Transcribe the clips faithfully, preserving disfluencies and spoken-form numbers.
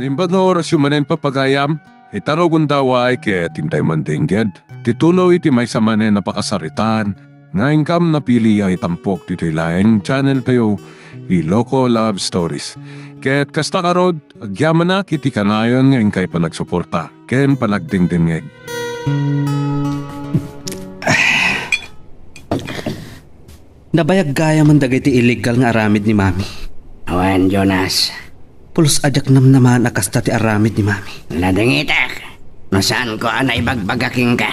Imbag nga orasyo manen, papagayam, ita no gundaway ket intay mandengngeg ti tuloy ti maysa manen a pakasaritaan nga inkam napili a itampok ditoy laeng channel tayo, Iloko Love Stories. Ket kasta ngarud, agyamanak iti kanayon nga inkay panagsuporta ken panagdengdengngeg. Nabayag gayam dagiti illegal nga aramid ni Mami. Awan, Jonas. Pulos a diak namnamaen a kasta ti aramid ni Mami. Nadingitek no saanko a naibagbaga kenka.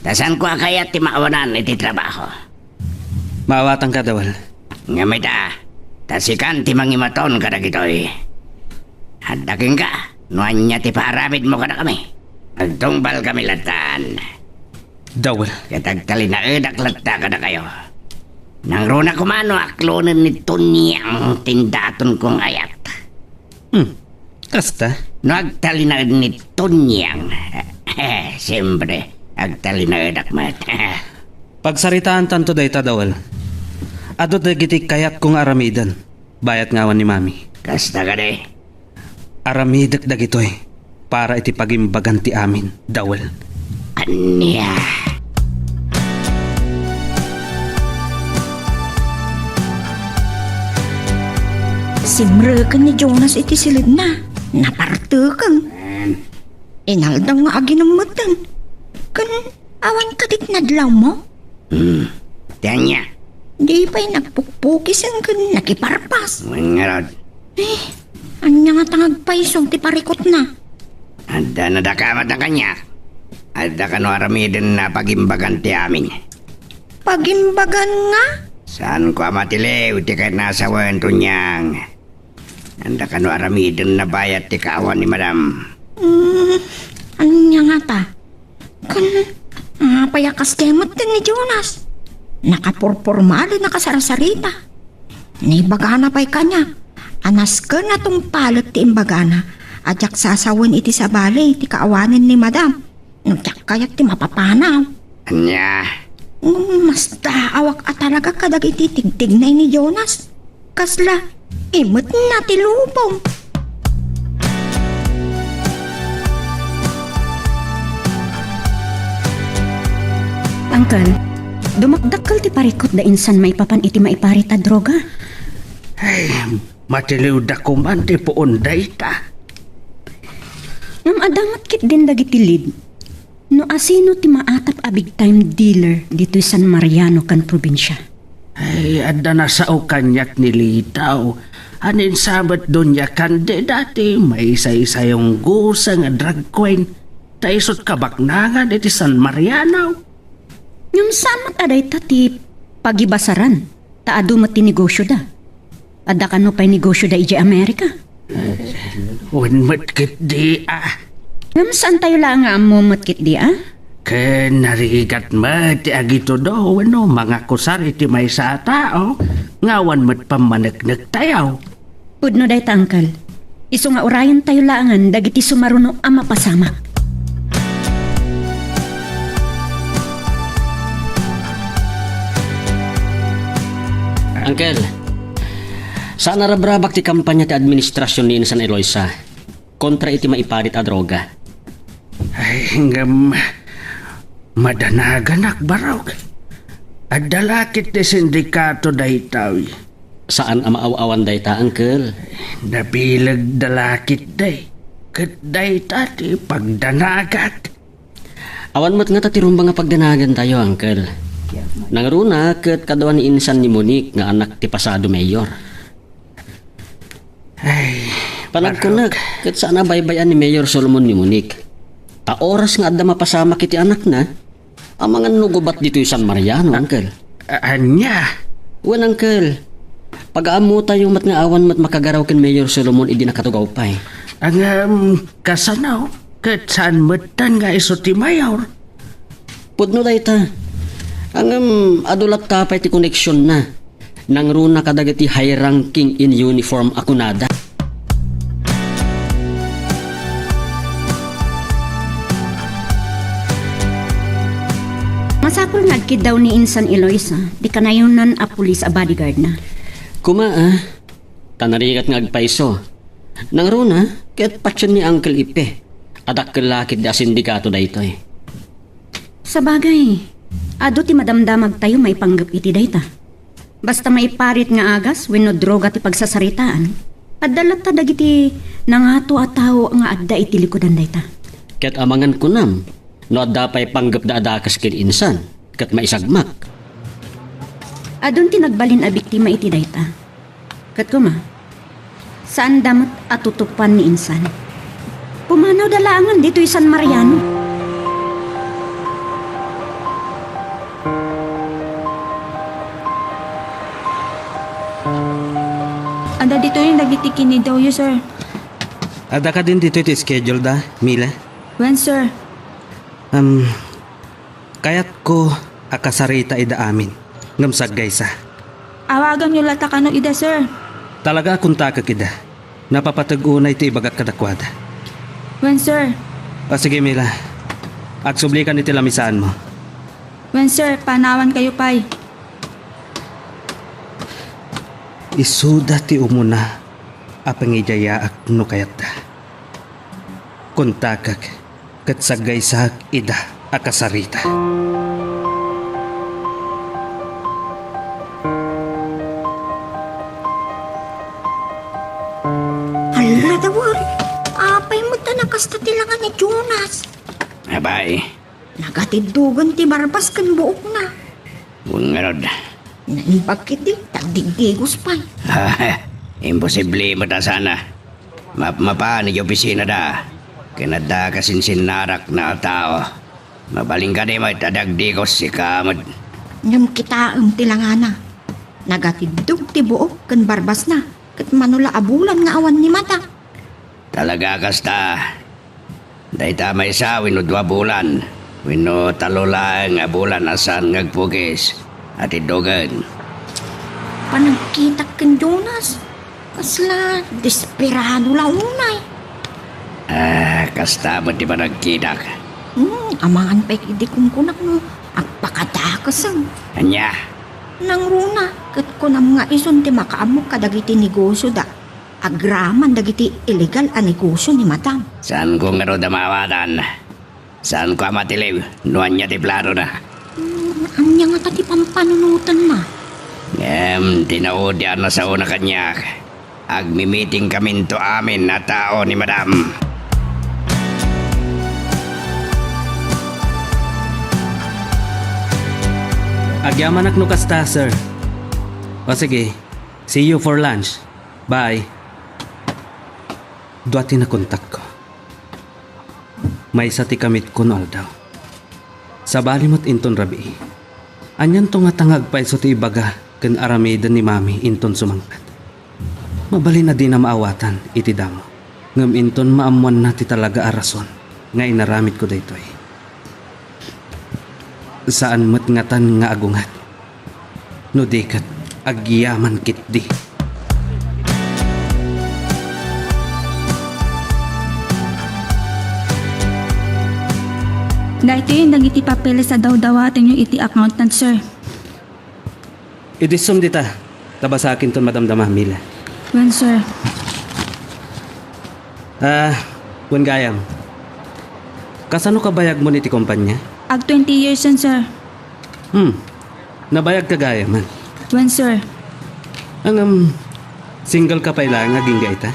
Ta saanko a kayat ti maawanan iti trabaho. Maawatanka, Dawel. Ngem ita, ta sikan ti mangimaton kadagitoy. Adda kenka no ania ti paaramidmo kadakami. Agtungpalkami lattan. Dawel. Ket agtalinaedak latta kadakayo. Nangruna koma no aklonen ni Tonyang ti indaton kong ayat. Hmm. Kasta? No agtalinaed ni Tonyang, eh, siyempre, agtalinaedak met. Pagsaritaantanto dayta, Dawel. Adu dagiti kayatko nga aramiden, bayat nga awan ni Mami. Kasta kadi? Aramidek dagitoy para iti pagimbagan ti amin, Dawel. Ania? Simreken ni Jonas iti silibna. Naparteken. Inaldaw nga aginemmetten. Ken awan kadi ti nadlawmo? Hmm. Ti ania? Di pay nagpukpukisen ken nakiparpas. Wen ngarud. Eh, ania ngata nga agpayso ti parikutna? Adda nadakamat a kaniak. Adda kano aramiden a pagimbagan ti amin. Pagimbagan nga? Saanko a matiliw ti kayat nga asawen, Tonyang. Adda kano aramiden a bayat ti kaawan ni Madam. Hmm, ania ngata? Ken, apay a kasdiay met ni Jonas? Nakapurpormal a nakasarsarita. Naibagana pay kaniak a nasken a tungpalet ti imbagana a diak sasawen iti sabali ti kaawanen ni Madam no diak kayat ti mapapanaw. Ania? Ngem masdaawak a talaga kadagiti tigtignay ni Jonas. Kasla imetna ti lubong. Uncle, dumakdakkel ti parikut da insan maipapan iti maiparit a droga. Ay, matiliwda koman ti puon dayta. Ngem adda met ketdin dagiti lead no asino ti maatap a big time dealer ditoy San Mariano ken probinsia. Ay, adda nasao kaniak ni Litaw. Aninsa met Doña Candida ti maisaysayoanggosa nga drag queen, ta isut' kabaknangan iti San Mariano. Ngem saan met a dayta ti pagibasaran, ta adu met ti negosioda. Adda kano pay negosioda idiay Amerika? Wen met ketdi a. Ngem saantayo laeng nga ammo met ketdi a? Ken narigat met ti agitudo wenno mangakusar iti maysa a tao nga awan met pammaneknektayo. Pudno dayta, Uncle. Isu nga urayentayo laengen dagiti sumaruno a mapasamak. Uncle, saan a rabrabak ti kampanya ti administrasion ni Insan Eloisa kontra iti maiparit a droga. Ay, ngem madanaganak, barok. Adda la ketdi sindikato daytoy. Saan a maaw-awan dayta, Uncle. Nabilegda la ketdi. Ket dayta ti pagdanagak. Awan met ngata ti rumbeng a pagdanagantayo, Uncle. Nangruna ket kadua ni insan ni Monique nga anak ti pasado mayor. Ay, panagkunak, ket saan a baybay-an ni Mayor Solomon ni Monique. Ta oras nga adda mapasamak iti anakna, amangan no gubat ditoy San Mariano, Uncle. A-, ania? Wen, Uncle. Pagaammotayo met nga awan met makagaraw ken Mayor Solomon idi nakatugaw pay. Ngem, kasano? Ket saan metten nga isu ti mayor? Pudno dayta. Ngem, adu latta pay ti koneksionna. Nangruna kadagiti high ranking in uniform a kunada. Masapul nga agkiddaw ni Insan Eloisa ti kanayonan a pulis a bodyguardna. Kuma, a. Ta narigat nga agpayso. Nangruna, ket patien ni Uncle Ipe. Adakkel la ketdi a sindikato daytoy. Sabagay, adu ti madamdamagtayo maipanggep iti dayta. Basta maiparit nga agas wenno droga ti pagsasaritaan, adda latta dagiti nangato a tao nga adda iti likudan dayta. Ket amangan kunam, no adda pay panggepda a dakes ken insan, ket maisagmak. Adun ti nagbalin a biktima iti dayta. Ket kuma, saanda met a tutupan ni insan. Pumanawda laengen ditoy San Mariano. Adda ditoy dagiti kinidawyo, sir. Adda kadin ditoy ti schedule da, Mila? Wen, sir. Um, Kayatko a kasarita ida amin, ngem saggaysa. Awaganyo latta kano ida, sir. Talaga a kontakek ida. Napapateg unay ti ibagak kadakuada. Wen, sir. O sige, Mila. Agsublikan iti lamisaanmo. Wen, sir. Panawankayo pay. Isuda ti umuna a pangidiayaak no kayatda. Kontakek ket saggaysaek ida a kasarita. Hala, Dawar. Apay met a nakasta ti langa ni Jonas? Abay. Nagatiddogen ti barbas ken buokna. Wen ngarud. Naimbag ketdi, tagdigdigos pay. Imposible met a sana. Mapmapan iti opisinada, ken adda kasinsinnarakna a tao. Mabalin kadi met a dagdigos sika met. Ngem kitaem ti langana. Nagatiddog ti buok ken barbasna, ket mano la a bulan nga awan ni mata. Talaga kasta. Dayta maysa wenno dua bulan, wenno tallo laeng a bulan a saan nga agpukis a tiddogen. Panagkitak ken Jonas, kasla desperado la unay. Ah, kasta met ti panagkitak. Hmm, amangan pay idi kunkunak no agpakadakesem. Ania? Nangruna, ket kunam nga isun ti makaammo kadagiti negosioda. Agraman dagiti illegal a negosio ni Madam. Saanko ngarud a maawadan. Saanko a matiliw no ania ti planona. Hmm, ania ngata ti pampanunotenna? Ngem ti naudian a saona kaniak, agmimitingkaminto amin a tao ni Madam. Agyamanak no kasta, sir. O sige, see you for lunch. Bye. Dua ti nakontakko. Maysa ti kamitko no aldaw. Sabali met inton rabii. Anianto ngata nga agpayso ti ibaga ken aramiden ni Mami inton sumangpet? Mabalin a dina maawatan iti damo, ngem inton maammoanna ti talaga a rason nga inaramidko daytoy. Saan met ngatan nga agunget. No di ket, agyaman ketdi. Daytoyen dagiti papeles a dawdawatenyo iti accountant, sir. Idissum dita, ta basakinton madamdama, Mila. Wen, sir. Ah, wen gayam. Kasano kabayagmon iti kompania? Ag twenty years, sir. Hmm. Nabayag ka gayam, man. Wen, sir. Ngem, single ka pay laeng agingga ita?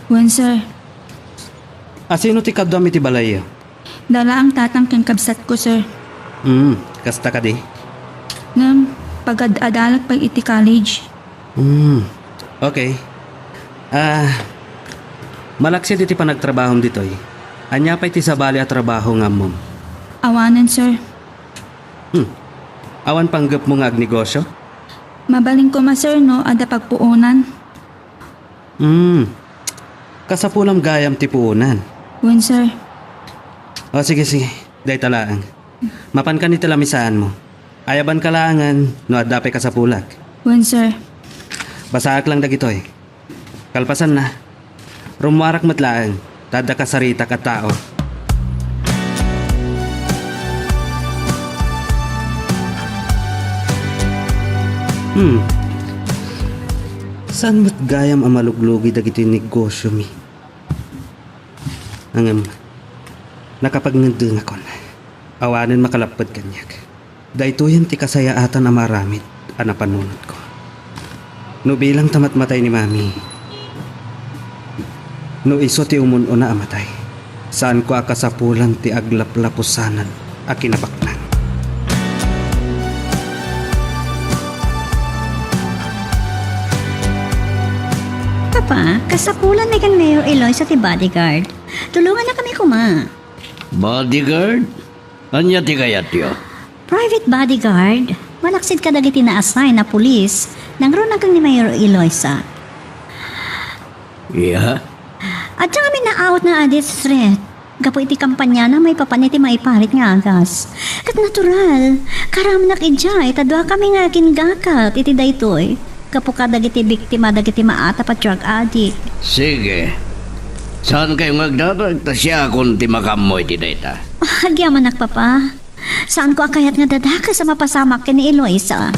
Wen, sir. Asino ti kaduam iti balayyo? Dalaang tatang ken kabsatko, sir. Hmm, kasta kadi? Ngem, pagad-adalak pay iti college. Hmm, okay. Ah, malaksid iti panagtrabahom ditoy, ania pay ti sabali a trabaho nga ammom? Awanen, sir. Hmm. Awan panggepmo nga agnegosio? Mabalin koma, sir, no adda pagpuonan. Hmm. Kasapulam gayam ti puonan. Wen, sir. O, sige, sige. Dayta laeng. Mapankan iti lamisaanmo. Ayabanka laengen no adda pay kasapulak. Wen, sir. Basaak lang dagitoy. Kalpasanna, rummuarak met laeng, ta adda kasaritak a tao. Hmm. Tan met gayam a maluglugi dagiti negosyomi. Ngem, nakapagngeddengakon. Awanen makalapped kaniak. Daytoyen ti kasayaatan a maaramid a napanunotko. No bilang ta matmatay ni Mami, no isu ti umun-una a matay, saanko a kasapulan ti aglaplapusanan a kinabaknang. Papa, kasapulan ni ken Mayor Eloisa ti bodyguard. Tulongannakami koma. Bodyguard? Ania ti kayatyo? Private bodyguard. Malaksid kadagiti na-assign a pulis, nangruna ken ni Mayor Eloisa. Iya? Adda kami naawat na a district. Gapu iti kampanyana maipapan iti maiparit nga agas. Ket natural, karamnak idiay ta dua kami nga aginggakat iti daytoy. Gapu kadagiti biktima dagiti maatap a drug addict. Sige. Saankayo nga agdamag ta siakon ti makaammo iti dayta. Ah, agyamanak, Papa. Saanko a kayat nga dadakes a mapasamak ken ni Eloisa.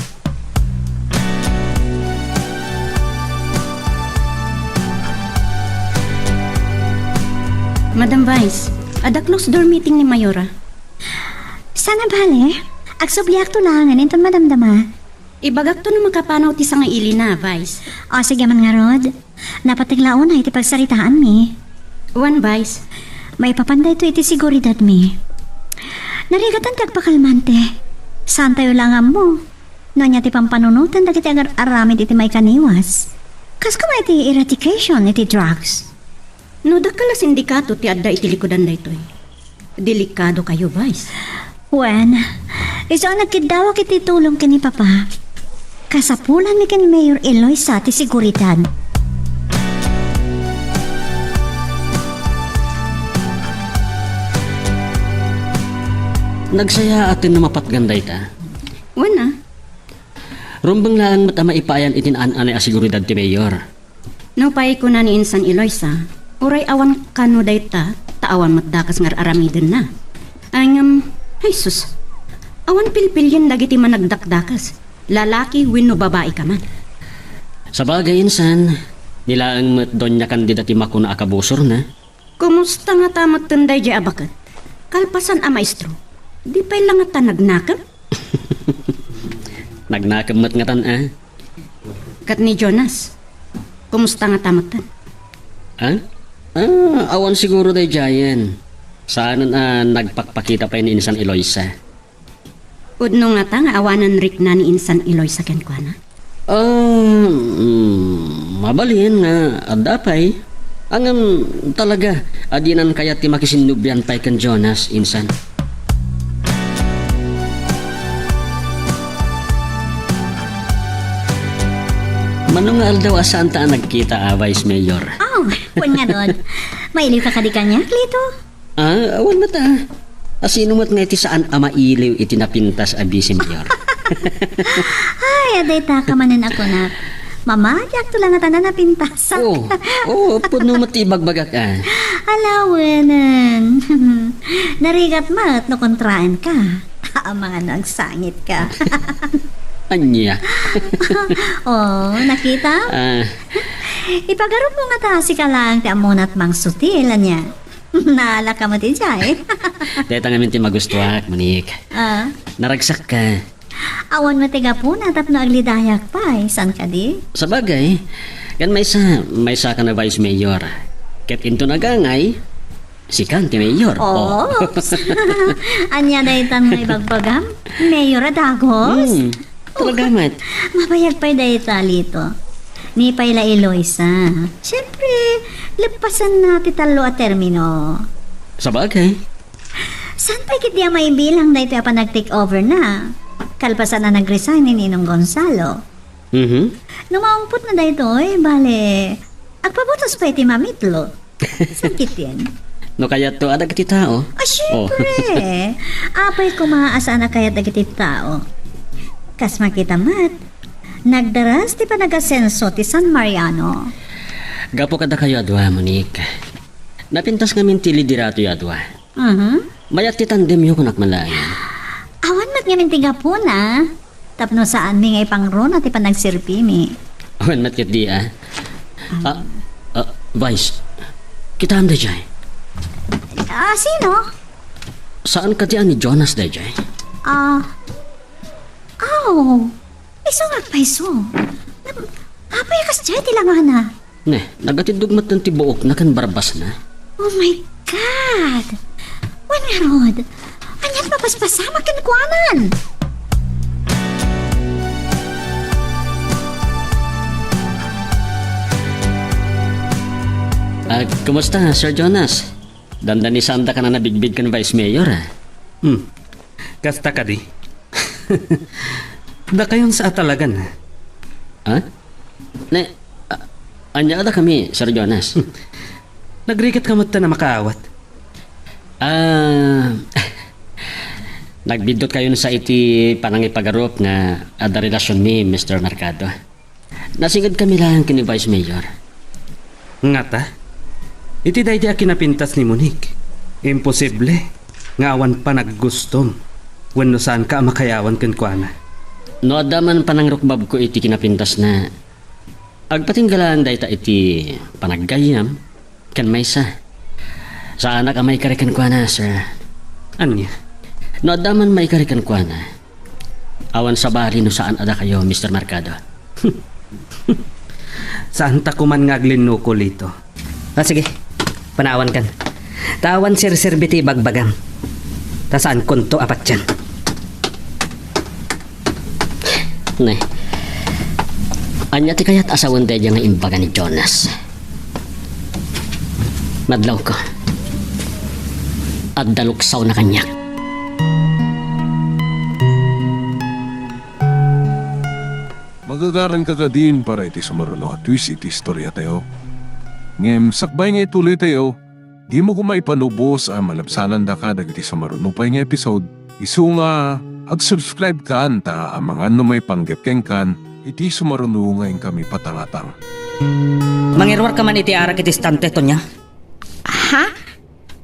Madam Vice, adda closed door meeting ni Mayora. Saan a bale, agsubliakto laengen inton madamdama. Ibagakto no makapanaw ti sangailina, Vice. O, sige man ngarud. Napateg la unay iti pagsaritaanmi. Wen, Vice. Maipapan daytoy iti seguridadmi. Narigatan ti agpakalmante. Saantayo la nga ammo no ania ti pampanunotan dagiti agar-aramid iti maikaniwas. Kas koma iti eradication iti drugs. No dakkel a sindikato ti adda iti likudan daytoy, delikadokayo, Vice. Wen, isu a nagkiddawak iti tulong ken ni Papa, kasapulanmi ken Mayor Eloisa ti seguridad. Nagsayaaten no mapatgan dayta. Wen a. Rumbeng laeng met a maipayan iti naan-anay a seguridad ti Mayor. Nupay kuna ni insan Eloisa, uray awan kano dayta, ta awan met dakes nga ar-aramidenna. Ay ngem, ay sus, awan pilpilien dagiti managdakdakes, lalaki wenno babai ka man. Sabagay, insan, ni laeng met Doña Candida ti makuna a kabusorna. Kumusta ngata metten daydiay a baket? Kalpasan a maestro, di pay la ngata nagnakem? Nagnakem met ngatan a. Ket ni Jonas, kumusta ngata metten? Ha? Ah, awan siguro daydiayen. Saanen a nagpakpakita pay ni insan Eloisa. Pudno ngata nga awanen rikna ni insan Eloisa kenkuana? Ah, mm, mabalin nga adda pay. Ngem talaga a dinan kayat ti makisinnubian pay ken Jonas, insan. Mano nga aldaw a saanta a nagkita a, Vice Mayor? Oh, wen ngarud. Mailiwka kadi kaniak, Lito? Ah, awan met a. A, sino met nga iti saan a mailiw iti napintas a Vice Mayor? Ay, adda dayta ka manen a kunak. Mamadiakto la ngata a napintasak. Oo, oo, pudno met ti ibagbagak a. Ala, wenen. Narigat met no kontraenka. Amangan no agsangitka. Ania? Oh, nakita? Ah. Ipagarupmo ngata a sika laeng ti ammona a mangsutil, ania? Naalaka met idiay. Dayta ngamin ti magustuak, Monique. Ah. Naragsakka. Awan met ti gapuna tapno aglidayak pay, saan kadi? Sabagay, ken maysa, maysaka a Vice Mayor. Ket inton agangay, sikan ti Mayor. Oh. Oh. Ania daytan nga ibagbagam? Mayor a dagos? Hmm. Talaga met. Mabayag pay dayta, Lito. Ni pay la Eloisa. Siempre, leppasenna ti tallo a termino. Sabagay. Saan pay ketdi a maibilang daytoy a panag-take over na? Kalpasan a nag-resign ni Ninong Gonzalo. Mhm. No maumpot na daytoy, bale, agpabutos pay ti mamitlo. Saan ketdin? No kayatto a dagiti tao. Ah, siempre. Oh. Apay koma a saan a kayat dagiti tao. Kas makita met, nagdaras ti panagasenso ti San Mariano. Gapu kadakayo a dua, Monique. Napintas ngamin ti lideratoyo a dua. Mhm. Mayat ti tandemyo, kunak man laeng. Awan met ngamin ti gapuna. Tapno saanmi nga ipangruna ti panagserbimi. Wen met ketdi, ah. Ah, ah, Vice, kitaem daydiay. Ah, sino? Saan kadi a ni Jonas daydiay? Ah, aw, isu nga pay isu. Apay a kasdiay ti langana? Ne, nagatiddog met ti buokna ken barbasna. Oh my God! Wen ngarud, ania't mapaspasamak kenkuanan? Ah, kumusta, Sir Jonas? Dandani saandakayo a nabigbig ken Vice Mayor, ah. Hmm. Kasta kadi. Dakayon sa atalagan, ha? Ha? Ne, a-, ania a dakami, Sir Jonas? Nagrigat ka met ta a makaawat. Ah, nagbiddutkayon sa iti panangipagarup nga adda relasionmi, Mister Mercado. Nasingedkami laeng ken ni Vice Mayor. Ngata? Iti daydi a kinapintas ni Monique, imposible nga awan panaggustom wenno saanka a makayawan kenkuana. No adda man panangrukbabko iti kinapintasna, agpatingga laeng dayta iti panaggayyem ken maysa. Saanak a maikari kenkuana, sir. Ania? No adda man maikari kenkuana, awan sabali no saan a dakayo, Mister Mercado. Saanta koman nga aglinnuko, Lito. Ah, sige. Panawankan. Ta awan serserbi ti ibagbagam. Ta saankonto a patien. Ne. Ania ti kayat a sawen daydiay nga imbaga ni Jonas? Madlawko. Adda luksawna kaniak. Magagaranka kadin para iti sumaruno a twist iti istoriatayo. Ngem sakbay nga ituloytayo, dimo koma ipanubos a malabsanandaka dagiti sumaruno pay nga episode. Isu nga, ag-subscribe kan ta amangan no maipanggep kenkan iti sumaruno nga inkami patangatang. Mangiruarka man iti arak iti estante, Tonya? Ha?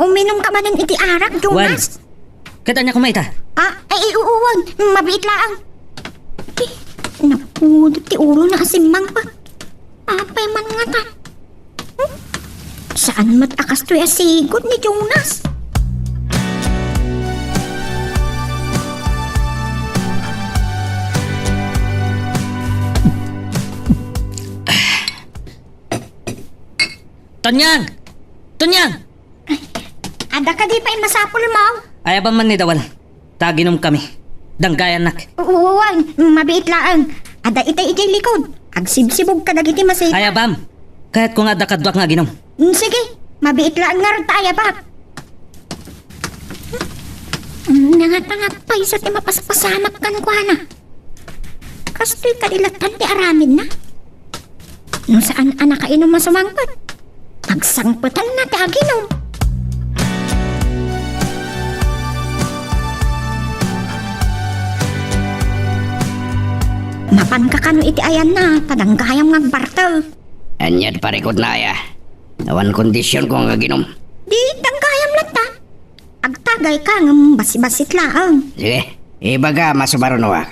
Uminumka manen iti arak, Jonas? Wen. Ket ania koma ita? Ah, ay, ay, oo, wen. Mabiit laeng. Eh, napudot ti ulona a simmangpet. Apay man ngata? Hmm? Saan met a kastoy a sigud ni Jonas? Tonyang! Tonyang! Adda kadi pay masapulmo? Ayabam man ni Dawal. Ta aginumkami. Danggayannak. Wen, mabiit laeng. Adda itay idiay likod. Agsibsibog kadagiti masika. Ayabam. Kayatko nga adda kaduak nga aginum. Mm, sige. Mabiit laeng ngarud ta ayabak. Mm, nangatangak pay sa ti mapaspasamak kenkuana. Kastoy kadi latta ti aramidna? No saan a nakainum a sumangpet, pagsangpetanna ti aginum. Mapanka kano iti ayanna, ta danggayam nga agbartel. Ania't parikutna aya? Awan kondisionko nga aginum. Di danggayam latta. Agtagayka ngem basibasit laeng. Sige, ibagam a sumarunoak.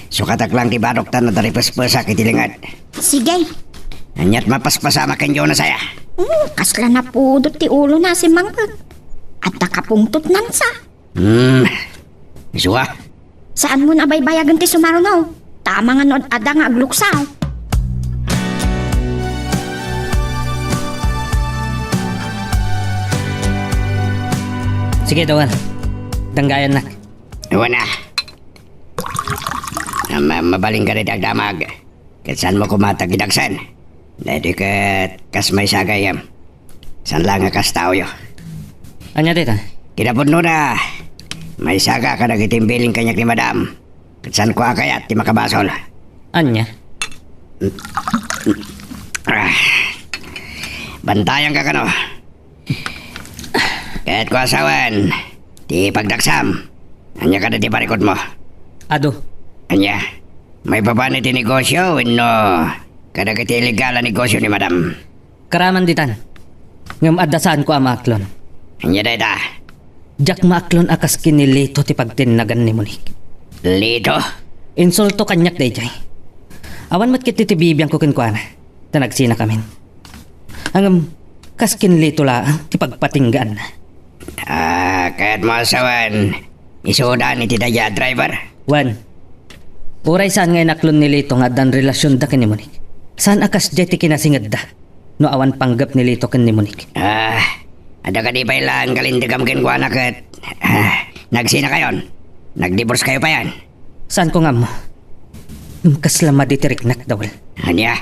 Sukatak laeng ti badok ta nadaripespesak iti linged. Sige. Ania't mapaspasamak ken Jonas aya? Hmm, kasla napudot ti ulona a simmangpet. Adda kapungtotnansa. Hmm. Isu a? Saanmon a baybayagen ti sumaruno. Ta amangan no ad-adda nga agluksaw. Sige, Dawal. Danggayannak. Wen a. Ma-, mabalinka dayta agdamag. Ket saanmo koma ta kidaksen. Daytoy ket kas maysa a gayyem. Saan laeng a kas taoyo. Ania dayta? Kinapudnona, maysaka kadagiti imbilin kaniak ni Madam. Ket saanko a kayat ti makabasol. Ania? Ah. Bantayanka kano. Ket kua sawen, ti pagdaksam. Ania kadi ti parikutmo? Adu. Ania? Maipapan iti negosio wenno kadagiti illegal a negosio ni Madam? Karaman ditan. Ngem adda saanko a maaklon. Ania dayta? Diak maaklon a kas ken ni Lito ti pagtinnagan ni Monique. Lito? Insulto kaniak daydiay. Awan met ket ti bibiangko kenkuana, ta nagsinakamin. Ngem, kas ken Lito laeng ti pagpatinggaanna. Ah, kayatmo a sawen, isudan iti daydiay a driver? Wen, uray saan nga inaklon ni Lito nga addan relasionda ken ni Monique, saan a kasdiay ti kinasingedda no awan panggep ni Lito ken ni Monique. Ah, adda kadi pay laeng kalinteg kenkuana ket, ah, nagsinakayon? Nagdivorcekayo payen? Saanko nga ammo. Ngem kasla madi ti riknak, Dawel. Ania?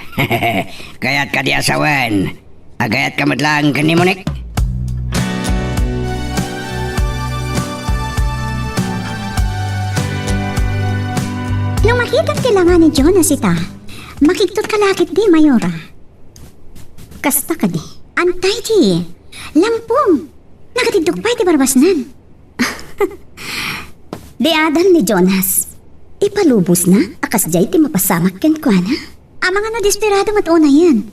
Kayat kadi a sawen? Agayatka met laeng ken ni Monique? No makitak ti langa ni Jonas ita, makigtot ka la ketdi, Mayora. Kasta kadi. Antay di. Lampong. Nakatiddog pay ti barbasnan. Di adan ni Jonas. Ipalubosna a kasdiay ti mapasamak kenkuana. Amangan no desperado met unayen.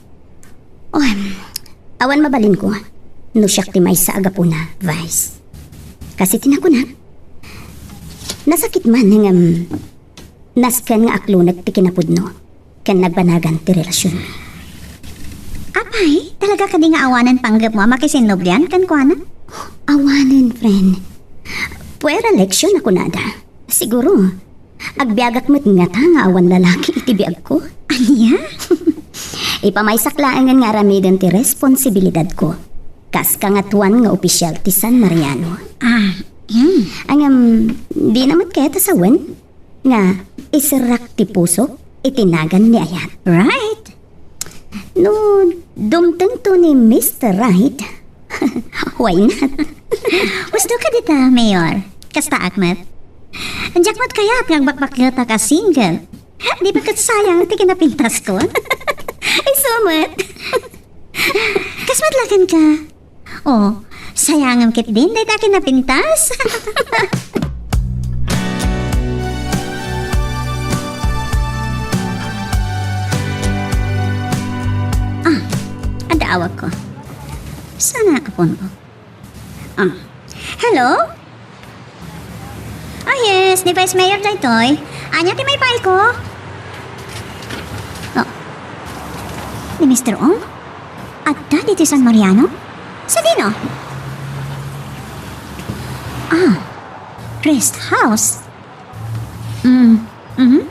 Em, awan mabalinko no siak ti maysa a gapuna, Vice. Kas iti nakunak, nasakit man ngem nasken nga aklonek ti kinapudno ken nagbanagan ti relasionmi. Apay, talaga kadi nga awanen panggepmo a makisinnublian kenkuana? Awanen, friend. Puera leksion a kunada. Siguro, agbiagak met ngata nga awan lalaki iti biagko. Ania? Ipamaysak laengen nga aramiden ti responsibilidadko kas kangatoan nga opisial ti San Mariano. Ah, hmm. Ngem, dina met kayat a sawen nga iserrak ti pusok iti nagan ni Ayat. Right. No dumtengto ni Mister Right, why not? Usto ka dita, Mayor. Kastaak met. Diak met kayat nga agbakbakketak a single. Di ba ket sayang ti kinapintaskon? Isu met. Kas met la kenka. Oh, sayangem ketdin dayta kinapintas. Ah, adda awagko. Saan a phone ko? Ah. Hello? Ah, yes, ni Vice Mayor daytoy. Ania ti maipaayko? Oh. Ni Mister Ong? Adda ditoy San Mariano? Sadino? Ah, rest house. Mm, mhm.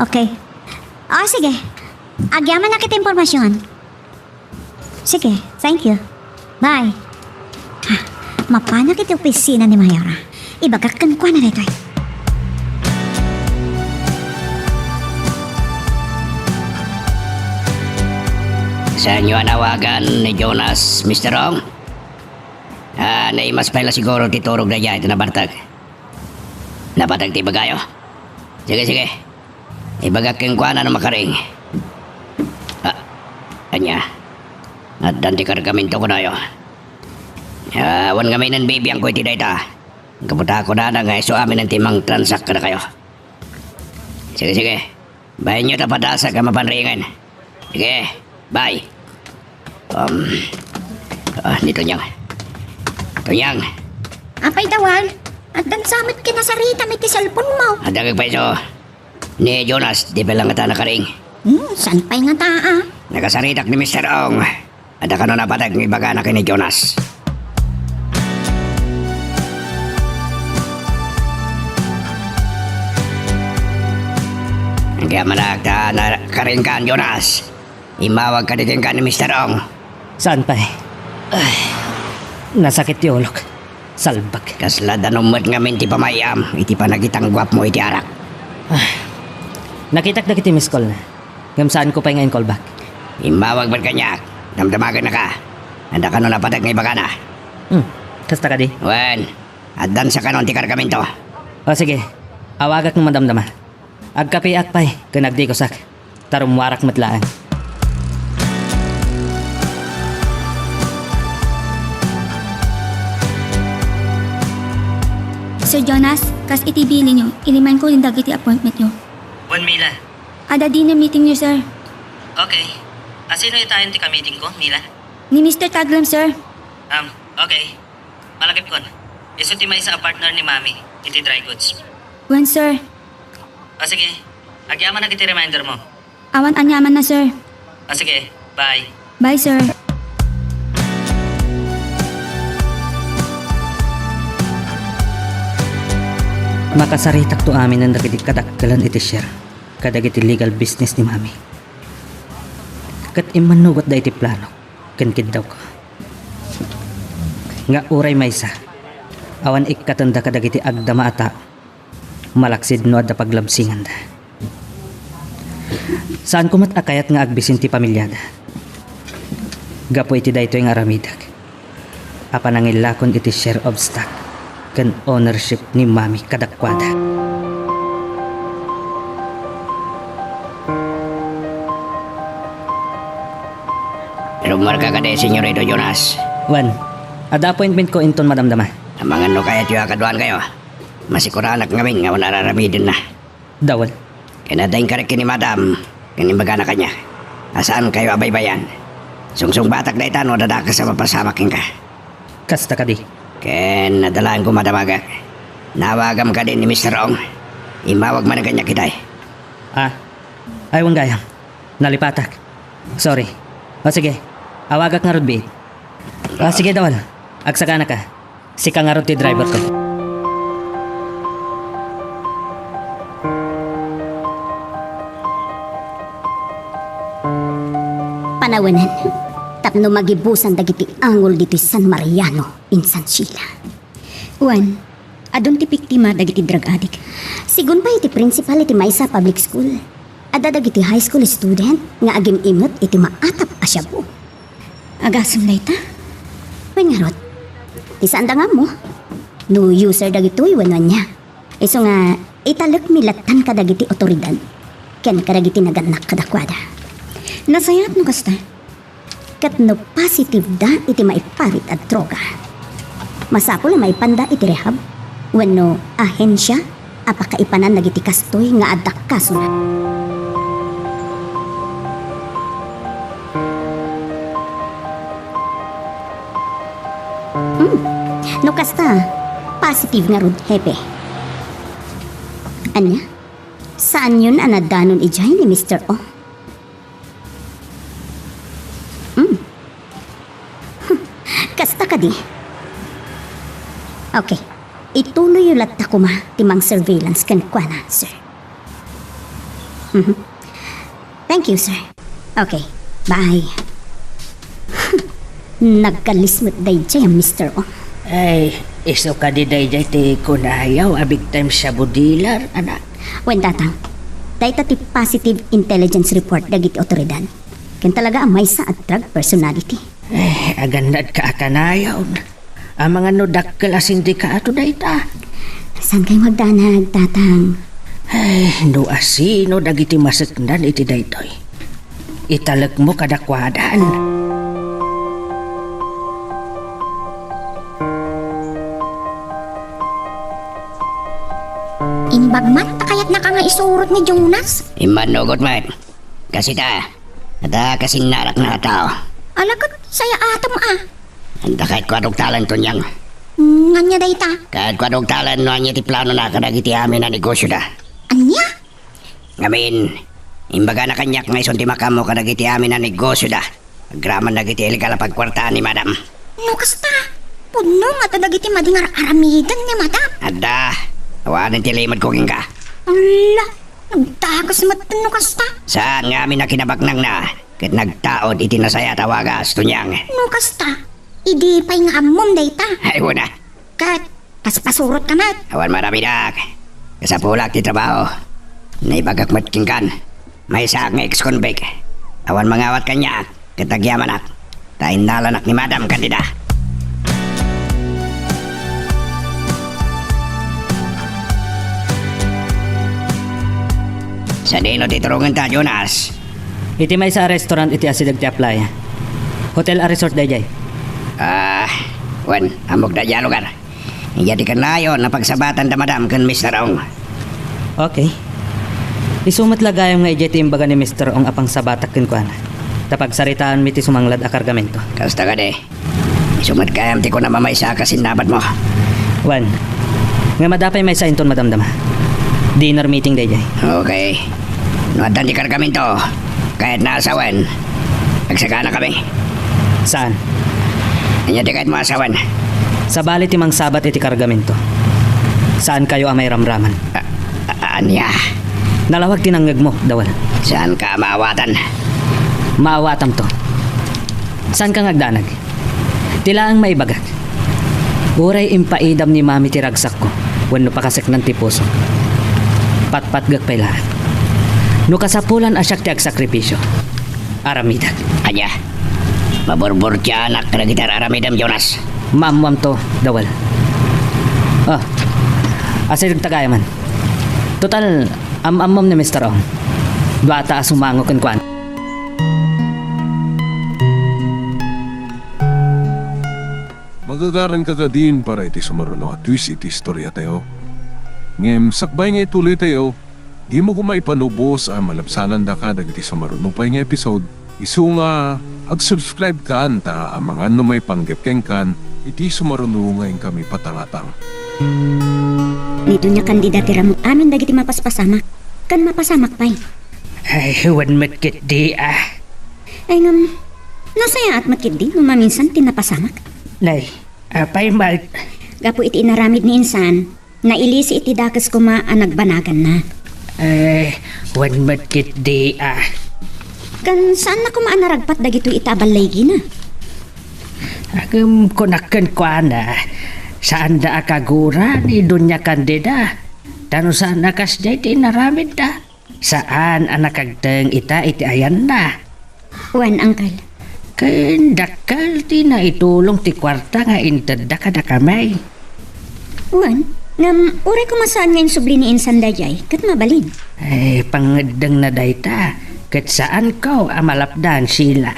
Okay. Ah, sige. Agyamanak iti impormasyon. Sige, thank you. Bye. Ah, mapanak iti opisina ni Mayora. Ibagak kenkuana daytoy. Saanyo a nawagan ni Jonas, Mister Ong? Ah, naimas pay la siguro ti turog daydiay iti nabartek. Napateg ti ibagayo? Sige, sige. Ibagak kenkuana no makaring. Ah, ania? Addan ti kargamento kunayo. Ah, awan ngamin bibiangko iti dayta. Gapu ta kunana nga isu amin ti mangtransak kadakayo. Sige, sige. Bahenyo ta padasak a mapanriingen. Sige, bye. Um, ah, ni Tonyang. Tonyang. Apay, Dawal? Addan sa met kinasaritam iti cellphone mo. Adda kagpayso. Ni Jonas, di pay la ngata nakaring. Hmm, saan pay ngata, ah? Nakasaritak ni Mister Ong. Adda kano napateg nga ibagana ken ni Jonas. Agyamanak ta nakaringkan, Jonas. Immawag kadi kenka ni Mister Ong. Saan pay? Ay, nasakit ti ulok. Salbag. Kasla danum met ngamin ti pamay-am iti panagitangguapmo iti arak. Ah, nakitak dagiti miss call na. Ngem saanko pay nga in-call back. Immawag met kaniak. Damdamagennaka. Adda kano napateg nga ibagana. Hmm, kasta kadi? Wen, addan sa kanon ti kargamento. O sige, awagak no madamdama. Agkapeak pay ken agdikosak, ta rummuarak met laeng. Sir Jonas, kas iti bilinyo, ilimanko dagiti appointmentyo. Wen, Mila. Adda dinner meetingyo, sir. Okay. Asino itayon ti ka-meetingko, Mila? Ni Mister Taglem, sir. Um, okay. Malagipkon. Isu ti maysa a partner ni Mami iti dry goods. Wen, sir. Ah, sige. Agyamanak iti reminder mo. Awan aniamanna, sir. Ah, sige. Bye. Bye, sir. Makasaritakto aminen dagiti kadakkelan iti share kadagiti legal business ni Mami. Ket immannugot daydi planok ken kiddawko nga uray maysa, awan ikkatenda kadagiti agdama a tao, malaksid no adda paglabsinganda. Saanko met a kayat nga agbisin ti pamiliada. Gapu iti daytoy nga aramidek a panangillakon iti share of stock ken ownership ni Mami kadakuada. Rummuarka kadi, Senyorito Jonas? Wen, adda appointmentko inton madamdama. Amangan no kayatyo a kaduaankayo. Masikuranak ngamin nga awan ar-aramidenna. Dawel. Ken adda inkarek ken ni Madam, ken imbagana kaniak a saankayo a baybay-an. Sungsungbatak dayta no adda dakes a mapasamak kenka. Kasta kadi. Ken adda laeng koma a damagek. Naawagam kadi ni Mister Ong. Immawag manen kaniak itay. Ah, ay, wen gayam. Nalipatak. Sorry. O sige, awagak ngarud biit. O sige, Dawal. Agsaganaka. Sika ngarud ti driverko. Panawenan, tapno magibusan dagiti angol ditoy San Mariano, insan Sheila. Wen, adun ti biktima dagiti drug addict. Sigun pay iti principal iti maysa a public school, adda dagiti high school student nga agim-imet iti maatap a shabu. Agasem dayta? Wen ngarud, ti saanda nga ammo no user dagitoy wenno ania. Isu nga, italekmi lattan kadagiti otoridad ken kadagiti nagannak kadakuada. Nasayaat no kasta. Ket no positive da iti maiparit a droga, masapul a maipanda iti rehab wenno ahensia a pakaipanan dagiti kastoy nga adda kasona. Hmm. No kasta, positive ngarud, Hepe. Ania? Saanyon a nadanon idiay ni Mister Ong? Hmm. Kasta kadi? Okay. Ituloyyo latta koma ti mang-surveillance kenkuana, sir. Mhm. Thank you, sir. Okay. Bye. Nagkalis met daydiay a Mister Ong. Ay, isu kadi daydiay ti kunayo a big time shabu dealer, anak? Wen, Tatang. Dayta ti positive intelligence report dagiti otoridad. Ken talaga a maysa a drug personality. Eh, agannadka a kanayon. Amangan no dakkel a sindikato dayta. Saankay magdanag, Tatang? Ay, no asino dagiti maseknan iti daytoy, italekmo kadakuadan. Imbag man ta kayatnaka nga isurot ni Jonas. Immannugot met. Kasita, adda kasinnarakna a tao. Ala ket sayaatem a. Adda kayatko a dugtalen, Tonyang. Ngania dayta? Kayatko a dugtalen no ania ti planona kadagiti amin a negosyoda. Ania? Ngamin, imbagana kaniak nga isun ti makaammo kadagiti amin a negosyoda agraman dagiti illegal a pagkuartaan ni Madam. No kasta, pudno nga adda dagiti madi nga ar-aramiden ni Madam. Adda, awanen ti limedko kenka. Ala, nagdagus met no kasta. Saan nga amin a kinabaknangna ket nagtaud iti nasayaat a wagas, Tonyang? No kasta, idi pay nga ammom dayta. Ay, wen a. Ket paspasurotka met. Awan maramidak. Kasapulak ti trabaho. Naibagak met kenkan. Maysaak nga ex-convict. Awan mangawat kaniak ket agyamanak ta innalanak ni Madam Candida. Sadino ti turongenta, Jonas? Iti maysa a restaurant iti asideg ti Aplaya. Hotel a resort daydiay. Ah, wen, ammok daydiay a lugar. Idiay ti kanayon a pagsabatanda Madam ken Mister Ong. Okay. Isu met la gayam nga idiay ti imbaga ni Mister Ong a pangsabatak kenkuana. Ta pagsaritaanmi ti sumanglad a kargamento. Kasta kadi. Isu met gayam ti kunam a maysa a kasinnabatmo. Wen, nga adda pay maysa inton madamdama. Dinner meeting daydiay. Okay. No addan ti kargamento, kayatna a sawen, agsaganakami. Saan? Ania ti kayatmo a sawen? Sabali ti mangsabat iti kargamento, saankayo a mairamraman. A-, a-, ania? Nalawag ti nangngegmo, Dawel. Saanka a maawatan? Maawatamto. Saanka nga agdanag? Ti laeng maibagak, uray impaidam ni Mami ti ragsakko wenno pakaseknan ti pusok, patpatgek pay laeng. No kasapulan a siak ti agsakripisio, aramidek. Ania? Maburburtianak kadagiti ar-aramidem, Jonas? Maammoamto, Dawel. Oh, asidegta gayamen. Total, am-ammom ni Mister Ong. Duata a sumango kenkuana. Magagaranka kadin para iti sumaruno a twist iti istoriatayo. Ngem sakbay nga ituloytayo, dimo koma ipanubos a malabsanandaka dagiti sumaruno pay nga episode, isu nga ag-subscribe kan ta amangan no maipanggep kenkan iti sumaruno nga inkami patangatang. Ni Doña Candida ti ramut amin dagiti mapaspasamak, ken mapasamak pay. Ay, wen met ketdi, ah. Ay, ngem, nasayaat met ketdi no maminsan ti napasamak? Nay, apay met? Gapu iti inaramid ni insan, nailisi iti dakes koma a nagbanaganna. Ay, wen met ketdi, ah. Ken saanna koma a naragpat dagitoy ita a balligina? Ngem kunak kenkuana, saanda a kagura ni Doña Candida. Ta no saan a kasdiay ti inaramidda, saan a nakagteng ita iti ayanna. Wen, Uncle. Ken dakkel ti naitulong ti kuarta nga intedda kadakami. Wen, ngem uray koma saan nga insubli ni insan daydiay, ket mabalin. Ay, pangngeddengna dayta, ket saanko a malapdan, Sheila.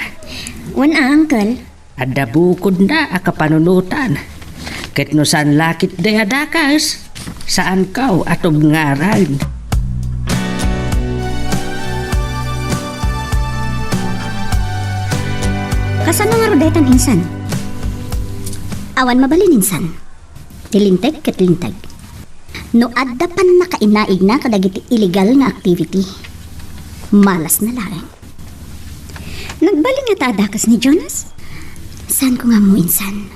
Wen a, Uncle. Adda bukodna a kapanunotan. Ket no saan la ketdi a dakes, saanko a tubngaran. Kasano ngarud daytan, insan? Awan mabalin, insan. Ti linteg ket linteg. No adda pannakainaigna kadagiti illegal nga activity, malasna laeng. Nagbalin ngata a dakes ni Jonas? Saanko nga ammo, insan.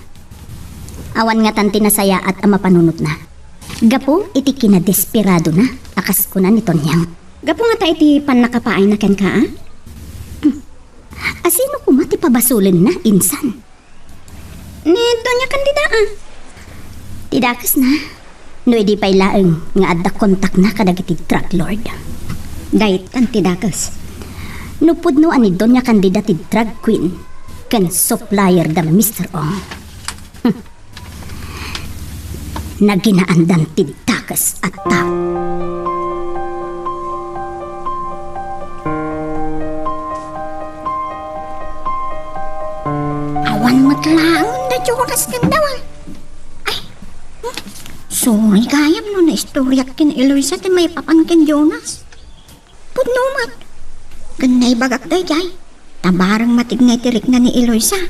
Awan ngatan ti nasayaat a mapanunotna. Gapu iti kinadesperadona a kas kuna ni Tonyang. Gapu ngata iti pannakapaayna kenka, a? Hmm. Asino koma ti pabasolenna, insan? Ni Doña Candida, a. Ti dakesna, no idi pay laeng nga adda kontakna kadagiti drug lord. Daytan ti dakes. No pudno a ni Doña Candida ti drug queen ken supplier da Mister Ong. Hmm. Naginaandan ti dakes a tao. Awan met laeng da Jonas ken Dawel. Ay, hmm, sorry gayam no naistoriak ken Eloisa ti maipapan ken Jonas. Pudno met. Ken naibagak daydiay, ta bareng matigna ti rikna ni Eloisa.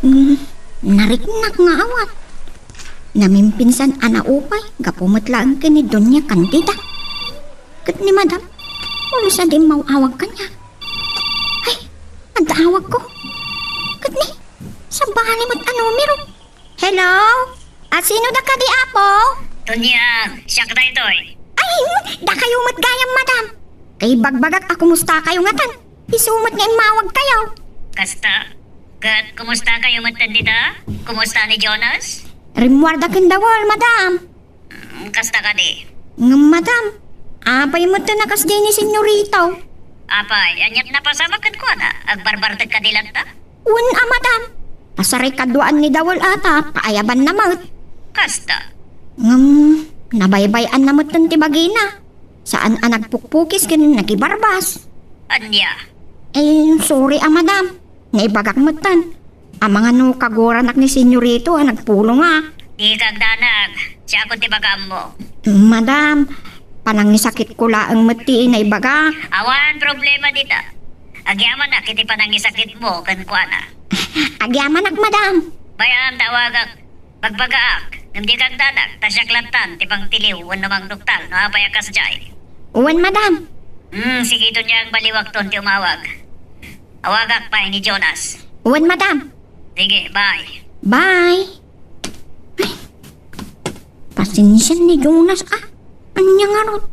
Hmm, nariknak nga awan. Namimpinsan a naupay gapu met laeng ken ni Doña Candida. Ket ni Madam, ulo sadi immaw-awag kaniak. Ay, adda awagko. Ket ni, sabali met a numero. Hello? A, sino da kadi, Apo? Tonyang, siak daytoy. Ay, dakayo met gayam, Madam. Kay bagbagak a kumustakayo ngatan. Isu met nga immawagkayo. Kasta? Ket kumustakayo met dita? Kumusta ni Jonas? Rimmuarda ken Dawel, Madam. Mm, kasta kadi. Ngem, Madam, apay met ta nakasdiay ni Senyorito? Apay, aniat napasamak kenkuana? Agbarbartek kadi latta? Wen a, Madam. Pasarikaduaan ni Dawel a ta paayabanna met. Kasta. Ngem, nabaybay-anna metten ti bagina. Saan a nagpukpukis ken nagibarbas. Ania? Eh, sorry a, Madam. Naibagak metten. Amangan no kaguranak ni Senyorito a nagpulong a. Dika agdanag. Siakon ti bagammo. Madam, panangisakitko laeng met ti naibagak. Awan problema dita. Agyamanak iti panangisakitmo kenkuana. Agyamanak, Madam. Bay-am, tawagak. Bagbagaak, ngem dika agdanag, ta siak lattan ti mangtiliw wenno mangduktal no apay a kasdiay. Wen, Madam. Hmm, sige, Donyang, baliwakton ti umawag. Awagak pay ni Jonas. Wen, madam. Sige, bye. Bye. Ay, pasensian ni Jonas, ah. Ania ngarud?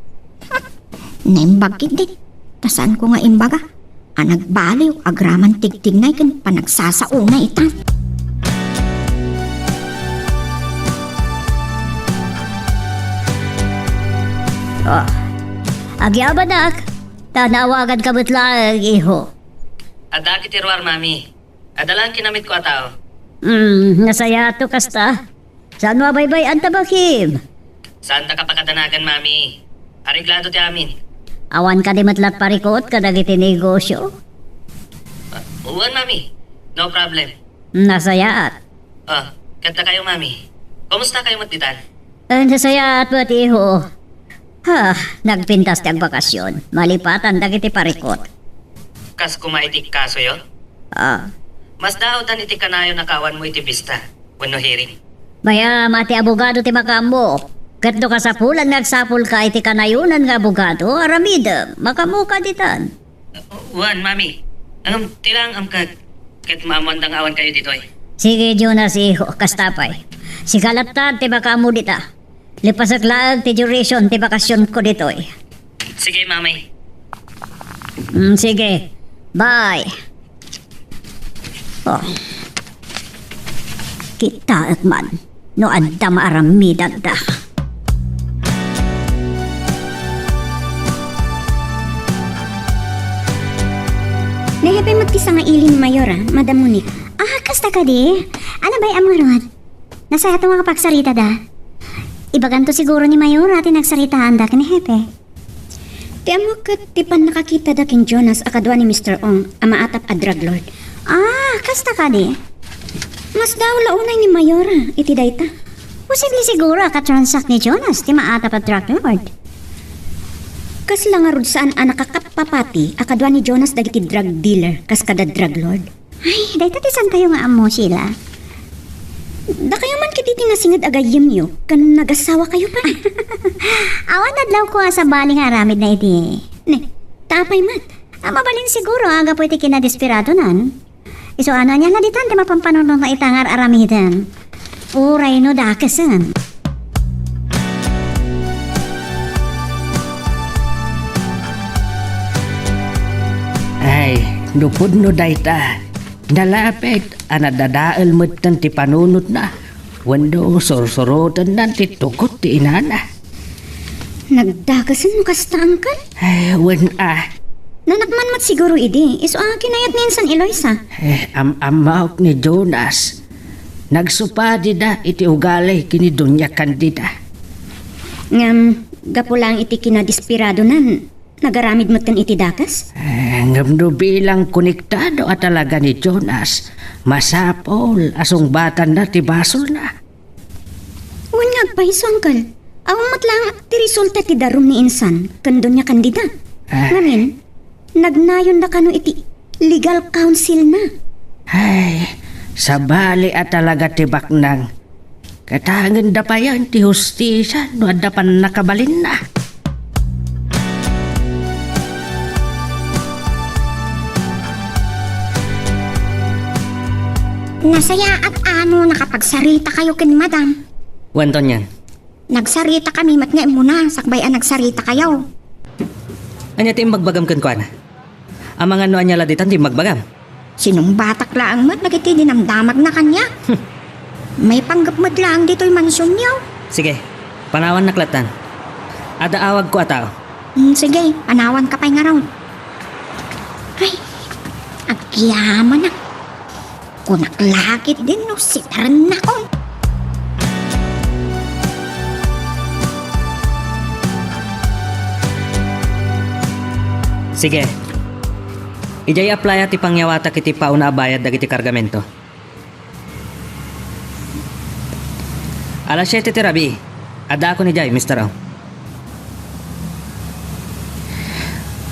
Naimbag ketdi. Ta saanko nga imbaga a nagbaliw agraman tigtignay ken panagsasaona itan. Oh, agyabanak, ta naawaganka met laeng, iho. Adda iti ruar, Mami. Adda laeng kinammitko a tao. Hmm, nasayaat no kasta. Saanmo a baybay-an ta bakim? Saanta kapakadanagan, Mami. Areglado ti amin. Awan kadi met la parikut kadagiti negosio? Ah, wen, Mami. No problem. Nasayaat. Ah, ket dakayo, Mami. Kumusta kayo met ditan? Eh, nasayaat met, iho. Ha, nagpintas ti agbakasyon. Malipatan dagiti parikut. Kas kuma iti kasoyo? Ah. Mas daawdan iti kanayon a kaawanmo iti bista wenno hearing. Mayat ti abogado ti makaammo. Ket no kasapulan nga agsapulka iti kanayonan nga abogado, aramidem, makaammoka ditan. Wen, Mami. Ngem, ti laeng amkek, ket maammoanda nga awan kayo ditoy. Sige, Jonas, iho, kasta pay. Sika latta ti makaammo dita. Lipasek laeng ti duration ti bakasionko ditoy. Sige, Mami. Mm, sige. Bye. Oh. Kitaek man no adda maaramidanda. Ni Hepe met ti sangaili ni Mayor, a, Madam Monique. Ah, kasta kadi? Ano ba am ngarud? Nasayaat nga pagsaritada. Ibaganto siguro ni Mayor a ti nagsaritaanda ken ni Hepe. Ti ammok ket ti pannakakitada ken Jonas a kadua ni Mister Ong a maatap a drug lord. Ah, kasta kadi? Mas daaw la unay ni Mayora iti dayta. Posible siguro a katransak ni Jonas ti maatap a drug lord. Kasla ngarud saan a nakakappapati a kadua ni Jonas dagiti drug dealer kas kada drug lord? Ay, dayta ti saantayo nga ammo, Sheila. Dakayo man ket iti nasinged a gayyemyo, ken nagasawakayo pay. Awan adlawko a sabali nga aramidna iti. Ne, ta apay met? A, mabalin siguro a gapu iti kinadesperadonan. Isu a, ania la ditan ti mapanpanunotna ita nga ar-aramiden? Uray no dakesen. Ay, no pudno dayta, nalapit a nadadael metten ti panunotna, wenno sursurotennan ti tugot ti inana. Nagdakesen no kasta, Uncle? Ay, wen a. Nanak man met siguro idi, isu a kinayat ni insan Eloisa. Eh, am-ammaok ni Jonas. Nagsupadida iti ugali ken ni Doña Candida. Ngem, gapu laeng iti kinadesperadonan, nagaramid metten iti dakes? Eh, ngem no bilang konektado a talaga ni Jonas, masapul a sungbatanna ti basolna. Wen nga agpayso, Uncle. Awan met laeng ti resulta ti darum ni insan ken Doña Candida. Ah. Ngamin, nagnayonda kano iti legal counselna. Ay, sabali a talaga ti baknang. Katangenda payen ti hustisia no adda pannakabalinna. Nasayaat a no nakapagsarita kayo ken Madam. Wen, Tonyan. Nagsarita kami met nga immuna, sakbay a nagsarita kayo. Ania ti imbagbagam kenkuana? Amangan no ania la ditan ti imbagbagam? Sinungbatak laeng met dagiti dinamdamagna kaniak. Maipanggep met laeng ditoy mansionyo. Sige, panawannak lattan. Adda awagko a tao. Mm, sige, panawanka pay ngarud. Ay, agyamanak. Kunak la ketdin no sitarennak. Sige. Idiay applya ti pangyawatak iti pauna a bayad dagiti kargamento. Alas siete ti rabii. Addaakon idiay, Mister Ong.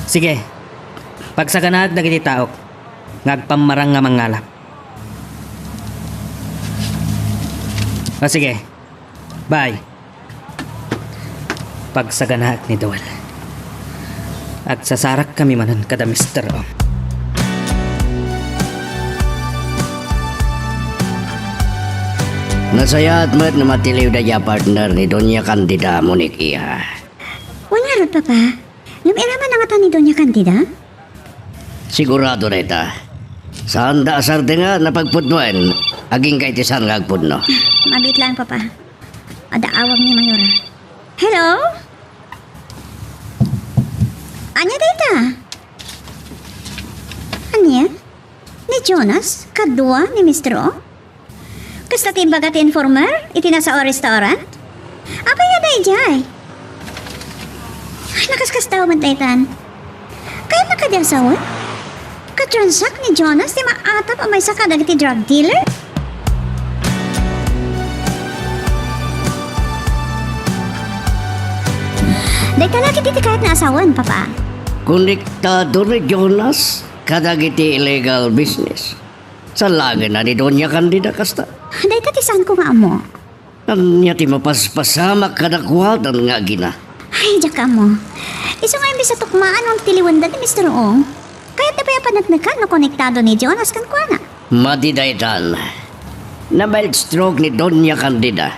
Sige. Pagsaganaek dagiti taok nga agpammarang nga mangngala. O sige. Bye. Pagsaganaek ni Duel. Agsasarakkami manen kada Mister Ong. Nasayaat met no matiliw dayta a partner ni Doña Candida, Monique, iha. Wen ngarud, Papa. Ngem iraman na ngata ni Doña Candida? Sigurado dayta. Saanda a sardeng a napagpudnoen, agingga iti saan nga agpudno. Mabiit laeng, Papa. Adda awag ni Mayora. Hello? Ania dayta? Ania? Ni Jonas? Kadua ni Mister O? Kasta ti imbaga ti informer iti nasao a restaurant? Apay nga daydiay? Ay, nakaskasdaaw met daytan. Kayatna kadi a sawen? Katransak ni Jonas ti maatap a maysa kadagiti drug dealer? Dayta la ketdi ti kayatna a sawen, Papa. Konektado ni Jonas kadagiti illegal business. Salaenna ni Doña Candida kasta. Dayta ti saanko nga ammo. Ania ti mapaspasamak kadakuada nga agina? Ay, diak ammo. Isu nga imbes a tukmaan no tiliwenda ni Mister Ong, kayatna pay a paneknekan no konektado ni Jonas kenkuana. Madi daytan. Na-mild stroke ni Doña Candida.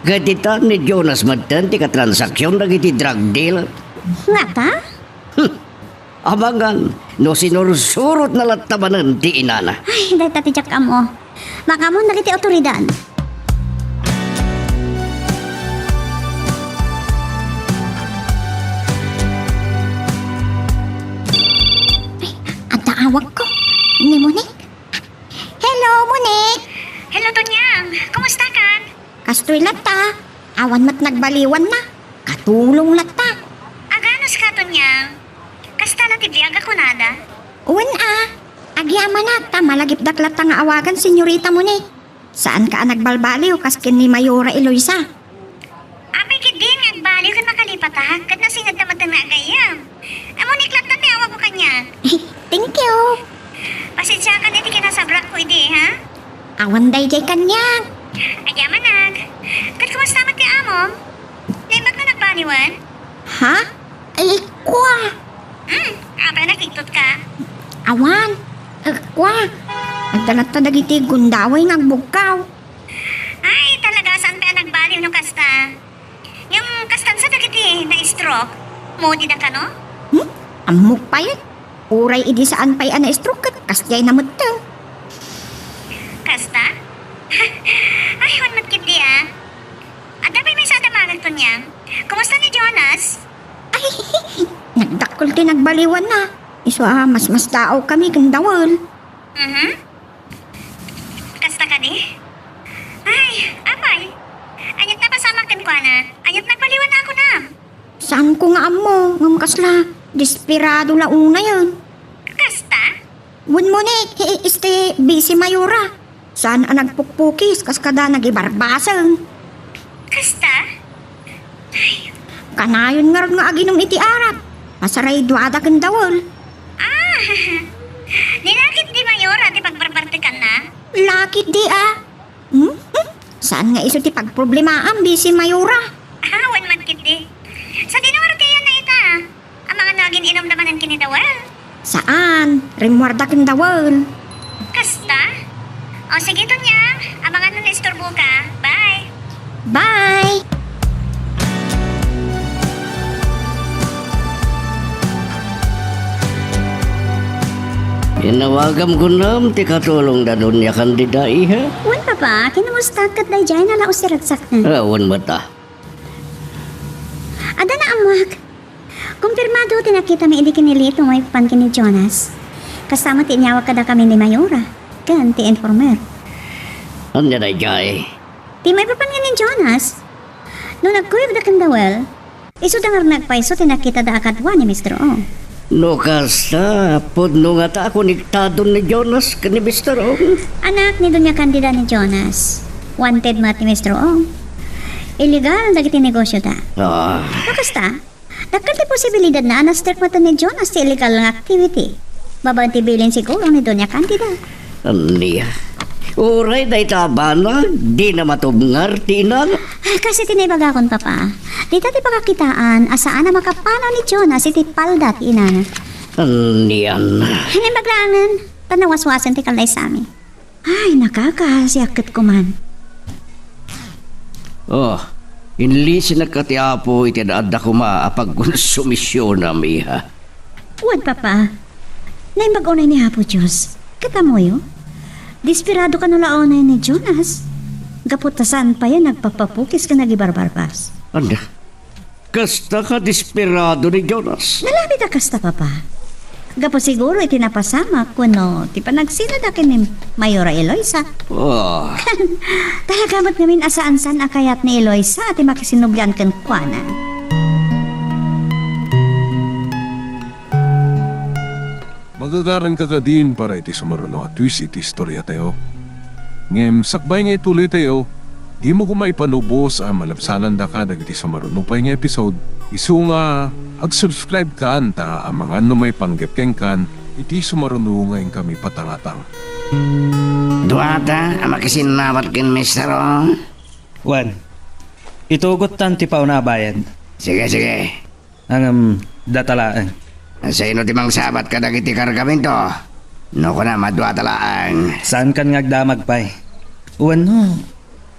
Ket itan ni Jonas metten ti katransaksyon dagiti drug dealer. Ngata? Hmm. Amangan no sinursurotna latta manen ti inana. Ay, dayta ti diak ammo. Makaammoen dagiti awtoridad. Ay, adda awagko. Ni Monique? Hello, Monique! Hello, Tonyang! Kumusta kan? Kastoy latta. Awan met nagbaliwanna. Katulong latta. Aganos ka, Tonyang? Kasta la ti biag a kunada? Wen a. Agyamanak ta malagipdak latta nga awagan, Senyorita Monique. Saanka a nagbalbaliw kas ken ni Mayora Eloisa. Apay ketdin nga agbaliw ken makalipatak, ket nasingadda met nga agayyem. Monique latta ti awagko kaniak. Thank you. Pasensiakan iti kinasabrakko idi, ha? Awan daydiay kaniak. Agyamanak. Ket kumusta met ti amom? Naimbag nga nagbaliwen? Ha? Ay, kua! Hmm, apay nakiktot ka? Awan. Eh, kua! Agda latta dagiti gundaway nga agbugkaw. Ay, talaga, saan pay a nagbaliw no kasta? Ngem kastan sa dagiti na-stroke? Moody da kano? Hmm? Ammok pay. Uray idi saan pay a na-stroke ket kasdiay na metten. Kasta? Ay, wen met ketdi a. Adda pay maysa a damagek, Tonyang. Kumusta ni Jonas? Ay, nagdakkel ti nagbaliwanna. Isu a masmasdaawkami ken Dawel. Mhm. Kasta kadi? Ay, apay? Aniat a napasamak kenkuana? Aniat nagbaliwanna a kunam? Saanko nga ammo, ngem kasla desperado la unayen. Kasta? Wen, Monique, hi-, este, busy Mayora. Saan a nagpukpukis kas kada nagibarbaseng. Kasta? Ay. Kanayon ngarud nga aginum iti arak. Masarayduada ken Dawel. Ah, ni lakit di Mayora ti pagbarbartekanna? Lakit di a. Hmm? Hmm? Saan nga isu ti pagproblemaam, busy Mayora? Ah, wen met ketdi. Sadino ngarud ti ayanna ita? Amangan no agin-inumda manen ken ni Dawel? Saan, rimmuarda ken Dawel. Kasta? O sige, Tonyang, amangan no naisturboka. Bye. Bye. Inawagam kunam ti katulong da Doña Candida, iha? Wen, Papa, kinamusta ket daydiay na laos ti ragsakna? Ah, wen met a. Adda naammoak. Kumpirmado ti nakitami idi kinilito maipapan ken ni Jonas. Kasta met ti inyawag kadakami ni Mayora ken ti informer. Ania daydiay? Ti maipapan ken ni Jonas. No nagkuyogda ken Dawel, isuda ngarud nagpayso ti nakitada a kadua ni Mister Ong. No kasta, pudno ngata a konektadon ni Jonas ken ni Mister Ong? Anak ni Doña Candida ni Jonas. Wanted met ni Mister Ong. Illegal dagiti negosyoda. Ah. No kasta, dakkel ti posibilidadna a na-strict met ni Jonas ti illegal nga activity. Babaen ti bilin siguro ni Doña Candida. Ania? Uray dayta a banag, dina matubngar ti inana. Kas iti naibagakon, Papa, dita ti pakakitaan a saan a makapanaw ni Jonas iti palda ti inana. Anian? Naimbag laengen, ta nawaswasen ti kallaysami. Ay, nakakaasiak ket kuman. Oh, inlisinak ti Apo iti adda koma a pagkonsumisionam, iha. Wen, Papa. Naimbag unay ni Apo Dios. Ket ammoyo? Desperado kano la unay ni Jonas. Gapu ta saan pay a nagpapapukis ken agibarbarbas. Ania? Kasta ka desperado ni Jonas? Nalabit a kasta, Papa. Gapu siguro iti napasamak wenno ti panagsinada ken ni Mayora Eloisa. Ah. Talaga met ngamin a saan-saan a kayat ni Eloisa ti makisinublian kenkuana. Magagaranka kadin para iti sumaruno a twist iti istoriatayo. Ngem sakbay nga ituloytayo, dimo koma ipanubos a malabsanandaka dagiti sumaruno pay nga episode, isu nga ag-subscribe kan ta amangan no maipanggep kenkan iti sumaruno nga inkami patangatang. Duata a makisinnawat ken Mister O? Wen, itugottan ti pauna a bayad. Sige, sige. Ngem, data laeng. Sino ti mangsabat kadagiti kargamento? No kunam a duata laeng. Saankan nga agdamag pay? Wenno,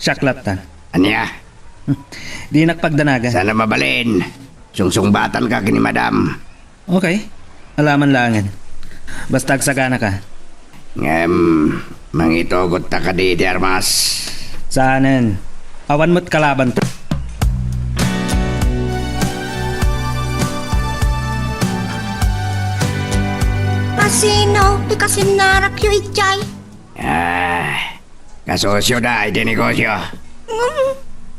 siak lattan? Ania? Dinak pagdanagan. Saan a mabalin? Sungsungbatanka ken ni Madam. Okay. Alaman laengen. Basta agsaganaka. Ngem, mangitugotta kadi iti armas? Saanen. Awan met kalabanto. Kasino ti kasinnarakyo idiay? Ah, kasosioda iti negosio. Ngem,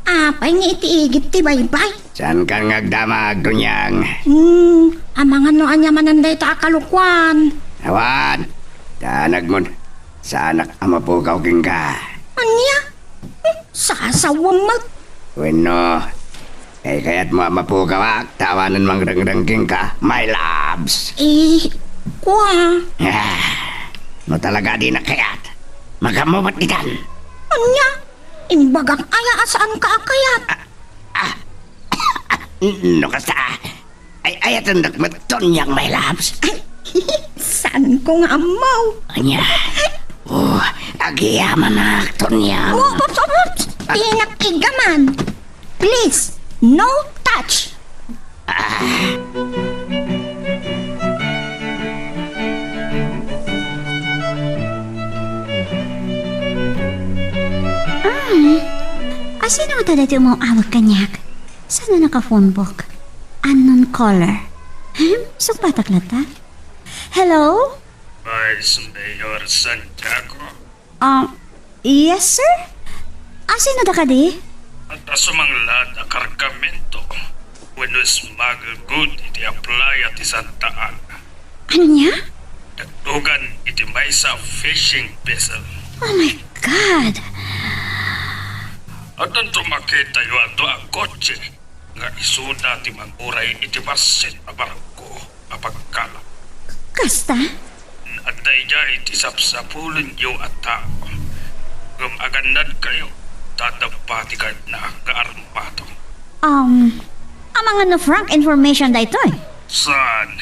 apay nga iti igid ti baybay? Saankan nga agdamag, Tonyang? Hmm, amangan no ania manen dayta a kalokuan. Awan, danagmon. Saanak a mapukaw kenka. Ania? Hmm, sasawem met. Wenno, kaykayatmo a mapukawak ta awanen mangrengreng kenka, my loves? Eh, kua. Ah, no talaga a dinak kayat, magammo met ditan. Ania? Imbagak aya a saanka a kayat? Ah, ah, no kasta, ay, ayatendak met, Tonyang, my loves. Ay, saanko nga ammo. Ania? Oh, agyamanak, Tonyang. Oh, oops, oops, oops. Ah. Dinak igaman. Please, no touch. Ah. Ah, asino ta daytoy umaw-awag kaniak? Saan a naka-phone book? Unknown caller. Hmm, sungbatak latta. Hello? Vice Mayor Santiago? Ah, yes, sir? Asino da kadi? Adda sumanglat a kargamento wenno smuggle good iti playa ti Santa Ana. Ania? Dakdugan iti maysa a fishing vessel. Oh my God! Addanto makitayo a dua a kotse nga isuda ti manguray iti bassit a barko a pagkalak. Kasta? Adda idiay ti sapsapulenyo a tao. Ngem agannadkayo ta adda bodyguard na nga armado. Um, amangan no frank information daytoy? Saan?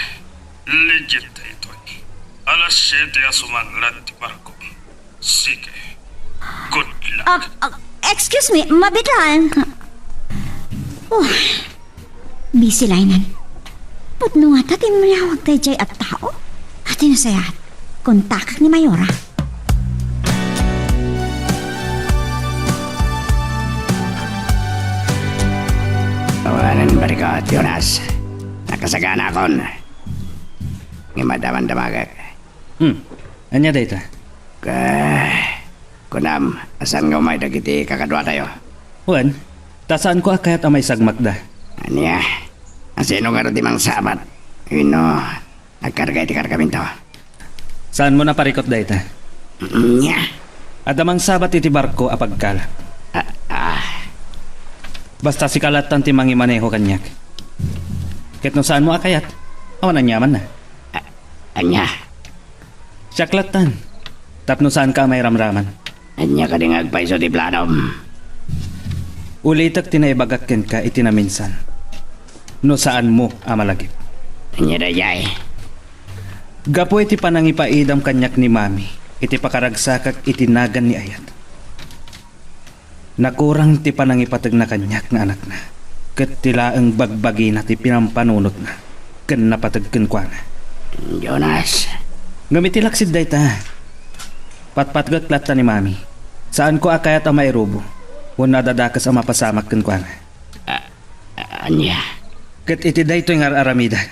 Legit daytoy. Alas siete a sumanglat ti barko. Sige. Good luck. Ah, ah, excuse me, mabitlaan. Oh, busy line-an. Pudno ngata ti imawag daydiay a tao? Ati nasayaat, kontakak ni Mayora. Awanen barikot, Jonas. Nakasaganakon. Ngem adda man damagek. Hmm. Ania dayta? Ka-, kunam, a saan nga umay dagiti kakaduatayo? Wen, ta saanko a kayat a maisagmakda. Ania? Asino ngarud ti mangsabat? Wenno, agkarga iti kargamento? Saanmo a parikut dayta? Ania? Adda mangsabat iti barko a pagkalak. Ah, ah. Basta sika lattan ti mangimaneho kaniak. Ket no saanmo a kayat, awan aniamanna. A-, ania? Siak lattan, tapno saanka a mairamraman. Ania kadi nga agpayso ti planom? Ulitek ti naibagak kenka iti naminsan. No saanmo a malagip. Ania daydiay? Gapu iti panangipaidam kaniak ni Mami, iti pakaragsakak iti nagan ni Ayat. Nakurang ti panangipategna kaniak nga anakna, ket ti laeng bagbagina ti pinampanunotna ken napateg kenkuana. Jonas. Ngem iti laksid dayta, patpatgek latta ni Mami. Saanko a kayat a mairubo wenno a dadakes a mapasamak kenkuana. A-, a-, ania? Ket iti daytoy nga ar-aramidak,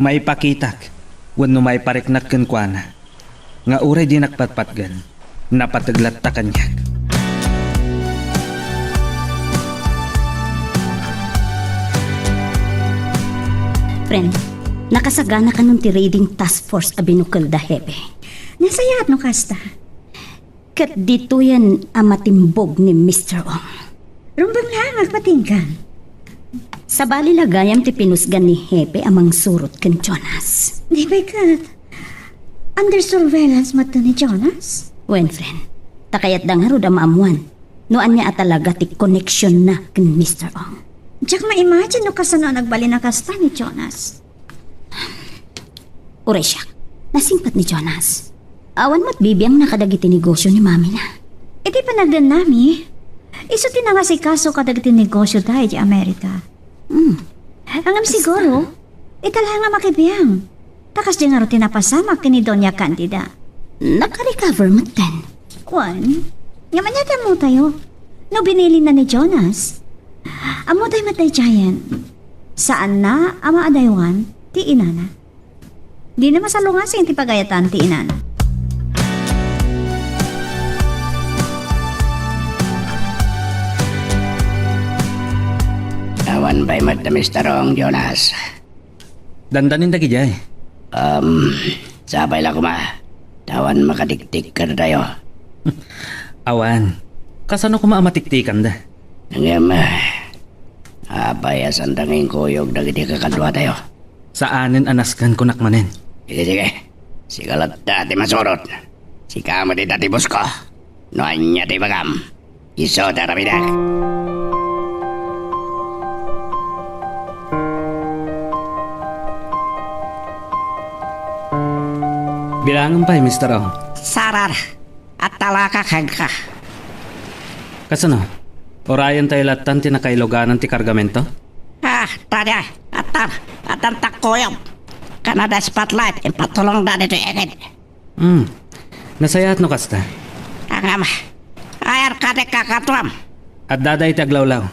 maipakitak wenno maipariknak kenkuana nga uray dinak patpatgen, napateg latta kaniak. Friend, nakasagana kanon ti raiding task force a binukelda, Hepe. Nasayaat no kasta. Ket ditoyen a matimbog ni Mister Ong. Rumbeng laeng agpatinggan. Sabali la gayam ti pinusgan ni Hepe a mangsurot ken Jonas. Di pay ket, under surveillance met ni Jonas? Wen, friend, ta kayatda ngarud a maammuan no ania a talaga ti koneksionna ken Mister Ong. Diak ma-imagine no kasano a nagbalin a kasta ni Jonas. Uray siak, nasingpet ni Jonas. Awan met bibiangna kadagiti negosio ni mamina. Iti panagdennami, isu ti nangasikaso kadagiti negosioda idiay Amerika. Hmm. Ngem siguro, ita laeng a makibiang. Ta kasdi ngarud ti napasamak ken ni Doña Candida. Nakarecover metten. Wen, ngem ania ti ammotayo? No binilinna ni Jonas, ammotayo met daydiayen. Saanna a maadaywan ti inana. Dina masalungasing ti pagayatan ti inana. Awan pay met da Mister Ong, Jonas. Dandanin dagidiay. Um, sapay la koma. Ta awan makatiktik kadatayo. Awan. Kasano koma a matiktikanda? Ngem, ah, apay a sanda nga inkuyog dagiti kakaduatayo? Saanen a nasken kunak manen. Sige, sige. Sika latta ti masurot. Sika met ita ti busko. No ania ti ibagam, isu ti aramidek. Bilangen pay, Mister Ong. Sarar, atalaka kenka. Kasano? Urayen tayo lattan ti nakailuganan ti kargamento? Ah, tadi, atan, atan takkoyom. Kanada spotlight, impatulongda ditoy ikid. Hmm. Nasayaat no kasta. Ngem, ayar kadi kakaduam. Adda dayta aglawlaw.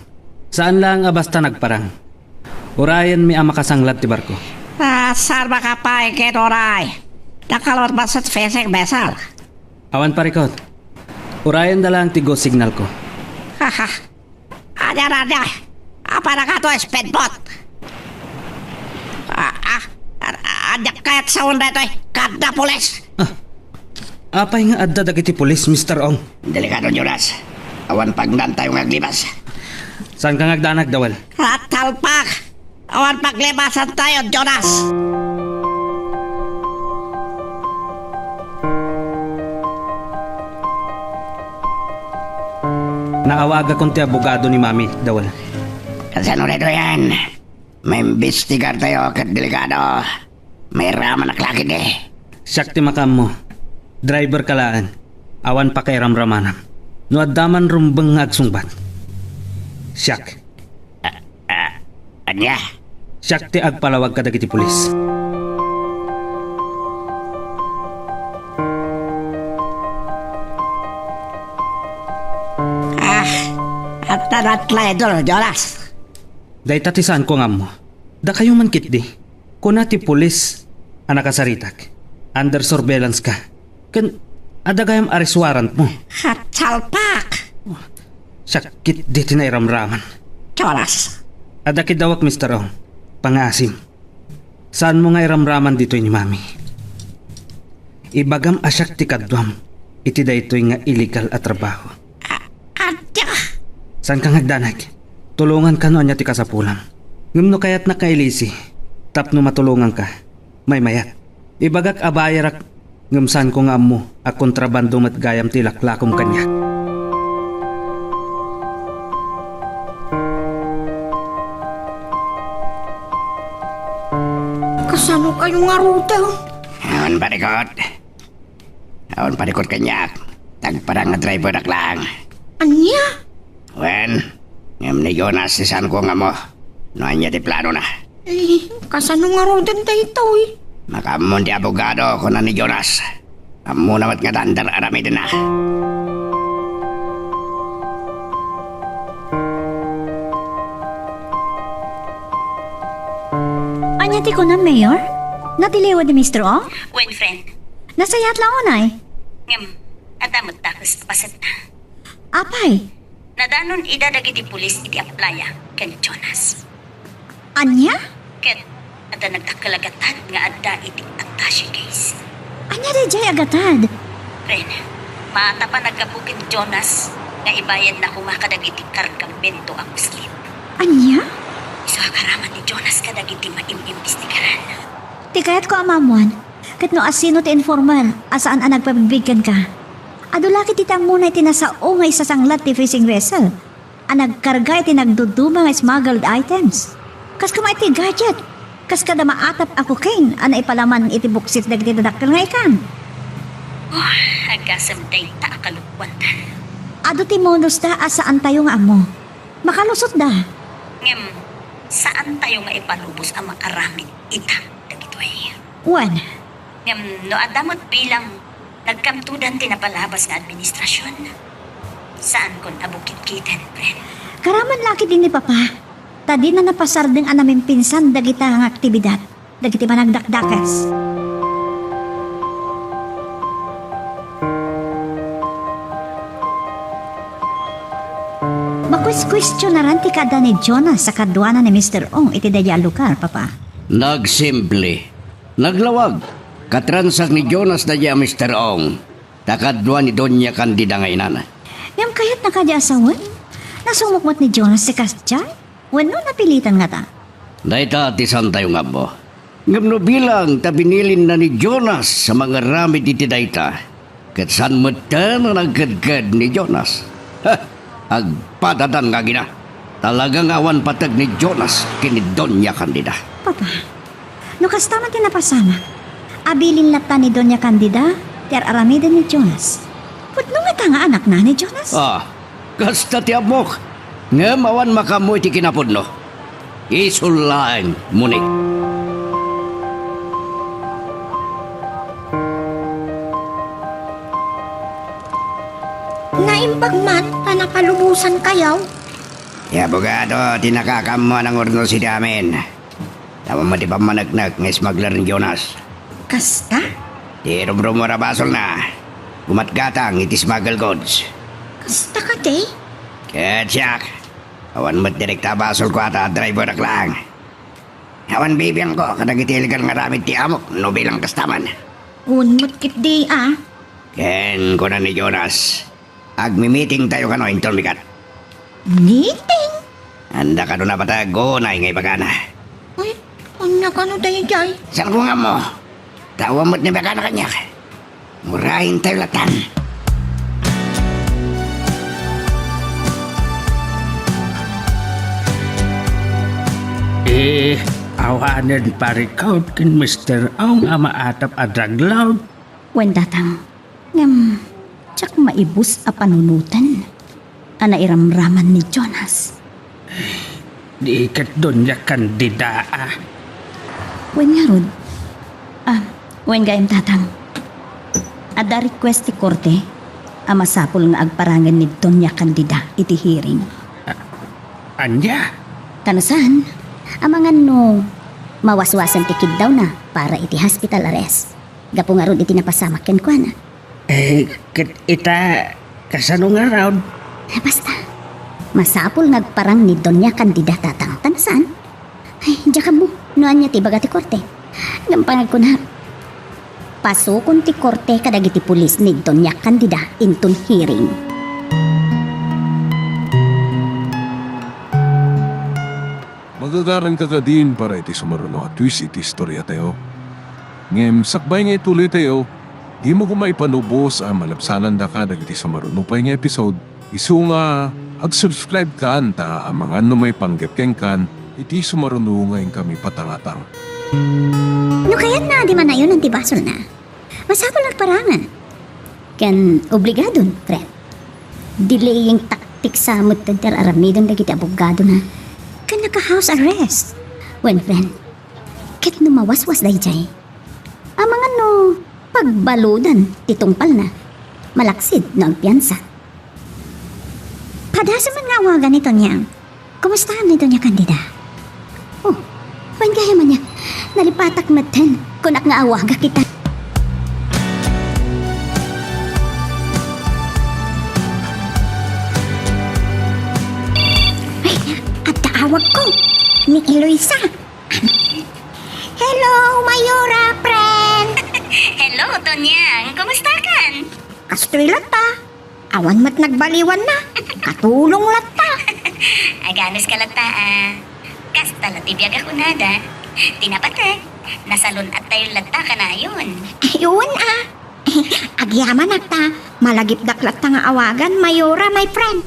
Saan laeng a basta nagparang. Urayenmi a makasanglad ti barko. Ah, saan makapay ket uray? Nakalurmasat fishing vessel. Awan parikut. Urayenda laeng ti go signal ko. Haha. Ania, ania? Apay nakato speedboat? Ah, ah, ah, ah, ania kayat sawen daytoy? Kada pulis! Ah, apay nga adda dagiti pulis, Mister Ong? Delikado, Jonas. Awan pagnaantayo nga aglibas. Saanka nga agdanag, Dawel? Atalpak! Awan paglibasantayo, Jonas! Naawagakon ti abogado ni Mami, Dawel. Kasano daytoyen? Maimbestigartayo ket delikado. Mairamanak la ketdi. Siak ti makaammo. Driver ka laeng. Awan pakairamramanam. No adda man rumbeng nga agsungbat, siak. Ah, ah, ania? Siak ti agpalawag kadagiti pulis. Ah, adda la traidor, Jonas. Dayta ti saanko nga ammo. Dakayo man ketdi. Kuna ti pulis a nakasaritak, under surveillance ka. Ken adda gayam arrest warrant mo. Atalpak! Siak ketdi ti nairamraman. Jonas. Adda kiddawak, Mister Ong. Pangaasim. Saanmo nga iramraman ditoy ni Mami. Ibagam a siak ti kaduam iti daytoy nga illegal a trabaho. A-, adda! Saanka nga agdanag? Tulonganka no ania ti kasapulam. Ngem no kayatnak nga ilisi tapno matulonganka, maymayat. Ibagak a bayarak ngem saanko nga ammo a kontrabando met gayam ti ilaklakom kaniak. Ano ngarud? Awan parikot. Awan parikot kaniak. Tagparang nga driverak laeng. Ania? Wen, ngem ni Jonas ti saanko nga ammo no ania ti planona. Eh, kasano ngaruden daytoy? Makaammo ti abogado, kuna ni Jonas. Ammona met nga dandar aramidenna. Ania ti kunam, Mayor? Natiliwed ni Mister Ong? Wen, friend. Nasayaat la unay. Ngem, adda met dakes a paset. Apay? Nadanon ida dagiti pulis iti playa ken Jonas. Ania? Ket adda nagdakkel a gatad nga adda iti attache case. Ania daydiay a gatad? Ren, maatap a naggapu ken Jonas nga ibayadna koma kadagiti kargamento a kuslit. Ania? Isu a garaman ni Jonas kadagiti maim-imbestigaran. Ti kayatko a maammuan, ket no asino ti informer a saan a nagpabigbig kenka. Adu la ketdi ti ammona iti nasao nga isasanglat ti fishing vessel a nagkarga iti nagduduma nga smuggled items. Kas koma iti gadget, kas kada maatap a cocaine a naipalaman iti buksit dagiti dadakkel nga ikan. Oh, agasem dayta a kalokuanta. Adu ti modusda a saantayo nga ammo. Makalusotda. Ngem, saantayo nga ipalubos a maaramid ita dagitoy. Wen. Ngem no adda met bilang nagkamtodan ti napalabas nga administrasion, saankon a bukitkiten, friend. Garaman la ketdi ni Papa, ta dina napasardeng a namimpinsan dagita nga aktibidad dagiti managdakdakes. Makueskuestionaran ti kaadda ni Jonas a kaduana ni Mister Ong iti daydiay a lugar, Papa. Nagsimple. Naglawag. Katransak ni Jonas daydiay a Mister Ong, ta kadua ni Doña Candida nga inana. Ngem kayatna kadi a sawen? Nasumok met ni Jonas ti kasdiay? Wenno napilitan ngata? Dayta ti saantayo nga ammo. Ngem no bilang ta binilinna ni Jonas a mangaramid iti dayta, ket saan metten a nagkedked ni Jonas. Ha! Agpadadan nga agina. Talaga nga awan pateg ni Jonas ken ni Doña Candida. Papa, no kasta man ti napasamak, abilin latta ni Doña Candida ti ar-aramiden ni Jonas. Pudno ngata nga anakna ni Jonas? Ah, kasta ti ammok. Ngem awan makaammo iti kinapudno. Isu laeng, Monique. Naimbag man ta napalubosankayo. Ti abogado ti nakakaammo a nangurnos iti amin. Awan met ti pammaneknek nga smuggler ni Jonas. Kasta? Ti rumrumor a basolna, gumatgatang iti smuggle goods. Kasta kadi? Ket siak, awan met direkta a basolko ata a driverak laeng. Awan bibiangko kadagiti illegal nga aramid ti amok no bilang kasta man. Wen met ketdi a. Ken kuna ni Jonas, agmi-meetingtayo kano inton bigat. Meeting? Anda kano napateg unay nga ibagana. Ay, ania kano daydiay? Saanko nga ammo. Ta awan met ni ibagana kaniak. Muraentayo latan. Eh, awanen parikot ken Mister Ong a maatap a drug lord. Wen, Tatang. Ngem, diak maibus a panunoten a nairamraman ni Jonas. Di ket Doña Candida a. Wen ngarud, ah, wen gayam, Tatang. Adda request ti korte a masapul nga agparangen ni Doña Candida iti hearing. Ania? Kano saan, amangan no mawaswasen ti kiddawna para iti hospital arrest. Gapu ngarud iti napasamak kenkuana. Eh, ket ita, kasano ngarud? Basta, masapul nga agparang ni Doña Candida, Tatang, ta no saan? Ay, diak ammo no ania ti ibaga ti korte. Ngem panagkunak, pasukon ti korte kadagiti pulis ni Doña Candida inton hearing. Magagaranka kadin para iti sumaruno a twist iti istoriatayo. Ngem sakbay nga ituloytayo, dimo koma ipalubos a malabsanandaka dagiti sumaruno pay nga episode, isu nga ag-subscribe kan ta amangan no maipanggep kenkan iti sumaruno nga inkami patangatang. No kayatna a di manayonan ti basolna, masapul a agparangen. Ken obligadon, friend. Delaying tactics sa met ti aramiden dagiti abogadona. Ken naka-house arrest. Wen, friend, ket no mawaswas daydiay, amangan no pagbaludan ti tungpalna, malaksid no agpiansa. Padasem man nga awagan ni Tonyang. Kumusta ni Doña Candida? Oh, wen gayam ania, nalipatak metten. Kunak nga awagak ita. Ay, adda awagko. Ni Eloisa. Hello, Mayora, friend. Hello, Tonyang. Kumustakan? Kastoy latta. Awan met nagbaliwanna. Katulong latta. Aganuska latta, a. Kasta la ti biag a kunada. Ti napateg, nasalun-attayo latta kanayon. Ay, wen, a. Agyamanak ta malagipdak latta nga awagan, Mayora, my friend.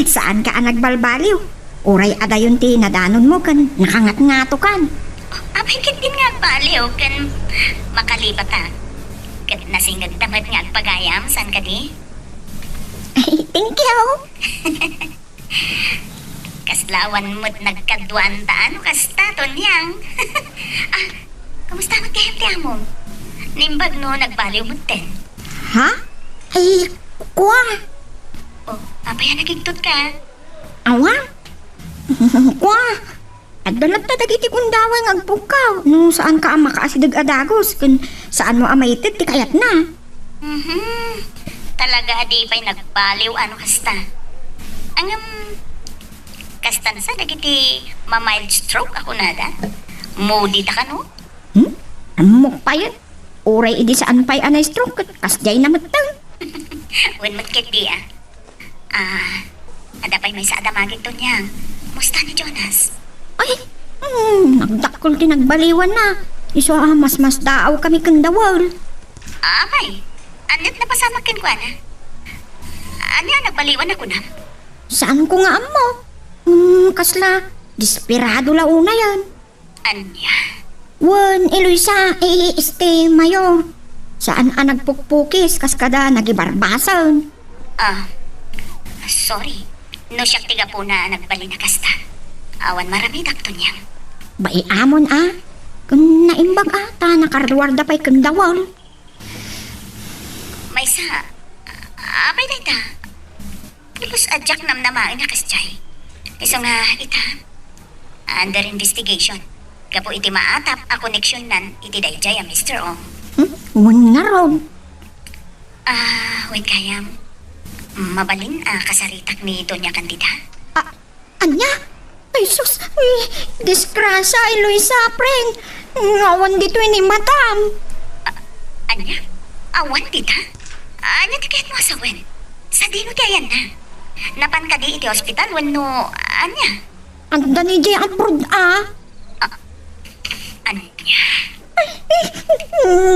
Saanka a nagbalbaliw. Uray adayon ti nadanonmo ken nakangatngatokan. Apay ket din nga agbaliw ken makalipata. Ket nasingegta met nga agpagayam, saan kadi? Ay, thank you. Kasla awan met nagkaduanta no kasta, Tonyang. Ah, kumusta met gayam ti amom? Naimbag no nagbaliw metten. Ha? Ay, kua. Oh, apay a nakigtot ka? Awa? Kua. Adda latta dagiti gundaway nga agpukkaw no saanka a makaasideg a dagus ken saanmo a maited ti kayatna. Mhm. Talaga a di pay nagbaliw a no kasta. Ngem, kasta sa dagiti ma-mild stroke a kunada? Moody ta kano? Hmm? Ammok pay. Uray idi saan pay a na-stroke ket kasdiay na metten. Wen met ketdi, a. Ah, adda pay maysa a damagek, Tonyang. Musta ni Jonas? Ay, hmm, nagdakkel ti nagbaliwanna. Isu a masmasdaawkami ken Dawel. Apay, ania't napasamak kenkuana? Ania a nagbaliwanna kunam? Saanko nga ammo. Hmm, kasla, desperado la unayen. Ania? Wen, Eloisa, eh, este, Mayor. Saan a nagpukpukis, kas kada nagibarbasen. Ah, sorry. No siak ti gapuna a nagbalin a kasta. Awan maramidak, Tonyang. Bay-amon, a. Ken naimbag, a, ta nakaruarda pay ken Dawel. Maysa, apay dayta? Pulos a diak namnamaen a kasdiay. Isu nga ita, under investigation. Gapu iti maatap a koneksionnan iti daydiay a Mister Ong. Hmm? Wen ngarud. Ah, wen gayam. Mabalin a kasaritak ni Doña Candida? Ah, ania? Ay, sus! Ay, disgrasya, Eloisa, friend! Nga awan ditoy ni Madam! A-, ania? Awan dita? Ania ti kayatmo a sawen? Sadino ti ayanna? Napan kadi iti ospital wenno ania? Adda ni Jay abroad, a. A-, ania? Ay,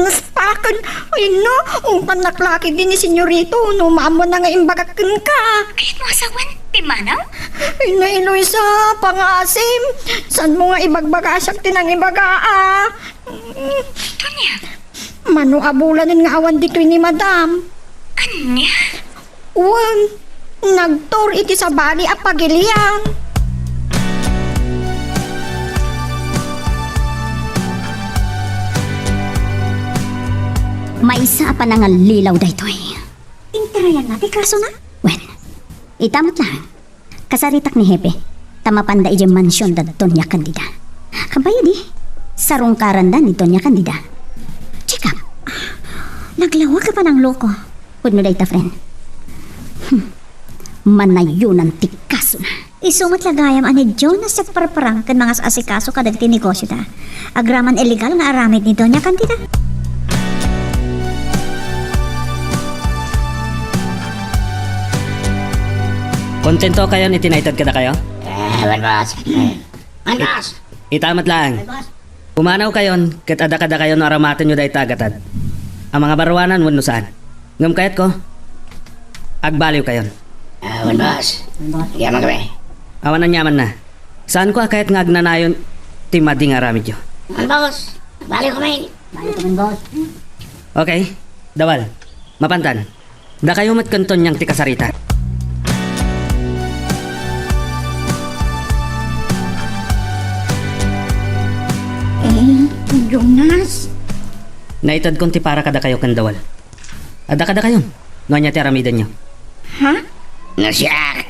nastaken. Ay, no. Umpannak la ketdi ni Senyorito no maammoanna nga imbagak kenka. Kayatmo a sawen, pimmanaw? Ay, na, Eloisa, pangasim. Saanmo nga ibagbagasiak ti nangibaga, a? Ania? Mano a bulanen nga awan ditoy ni Madam? Ania? Wen, nagtur iti sabali a pagilian. Maysa a panangallilaw daytoy. Interayanna ti kasona? Wen, ita met laeng. Kasaritak ni Hepe, ta mapanda idiay mansion da Doña Candida. Kabayo di, sarungkaranda ni Doña Candida. Check up. Naglawag a panangloko. Pudno dayta, friend. Hmm. Manayonan ti kasona. Isu met la gayam a ni Jonas ti agparparang ken mangas-asikaso kadagiti negosioda. Agraman illegal nga aramid ni Doña Candida. Kontento kayon iti naited kadakayo? Eh, wen, boss. Wen, boss. Ita met laeng. Wen, boss. Pumanaw kayon, ket adda kadakayo no aramatenyo dayta a gatad. A mangabaruanan wenno saan. Ngem kayatko, agbaliw kayon. Ah, wen, boss. Wen, boss. Yaman kami. Awan aniamanna. Saanko a kayat nga agnanayon ti madi nga aramidyo. Ang boss, balik ko, men. Balik ko, men, boss. Okay, Dawal. Mapantan. Dakayo met ken Tonyang ti kasarita. Eh, Jonas? Naitedkon ti para kadakayo ken Dawal. Adda kadakayon no ania ti aramidenyo. Ha? No siak,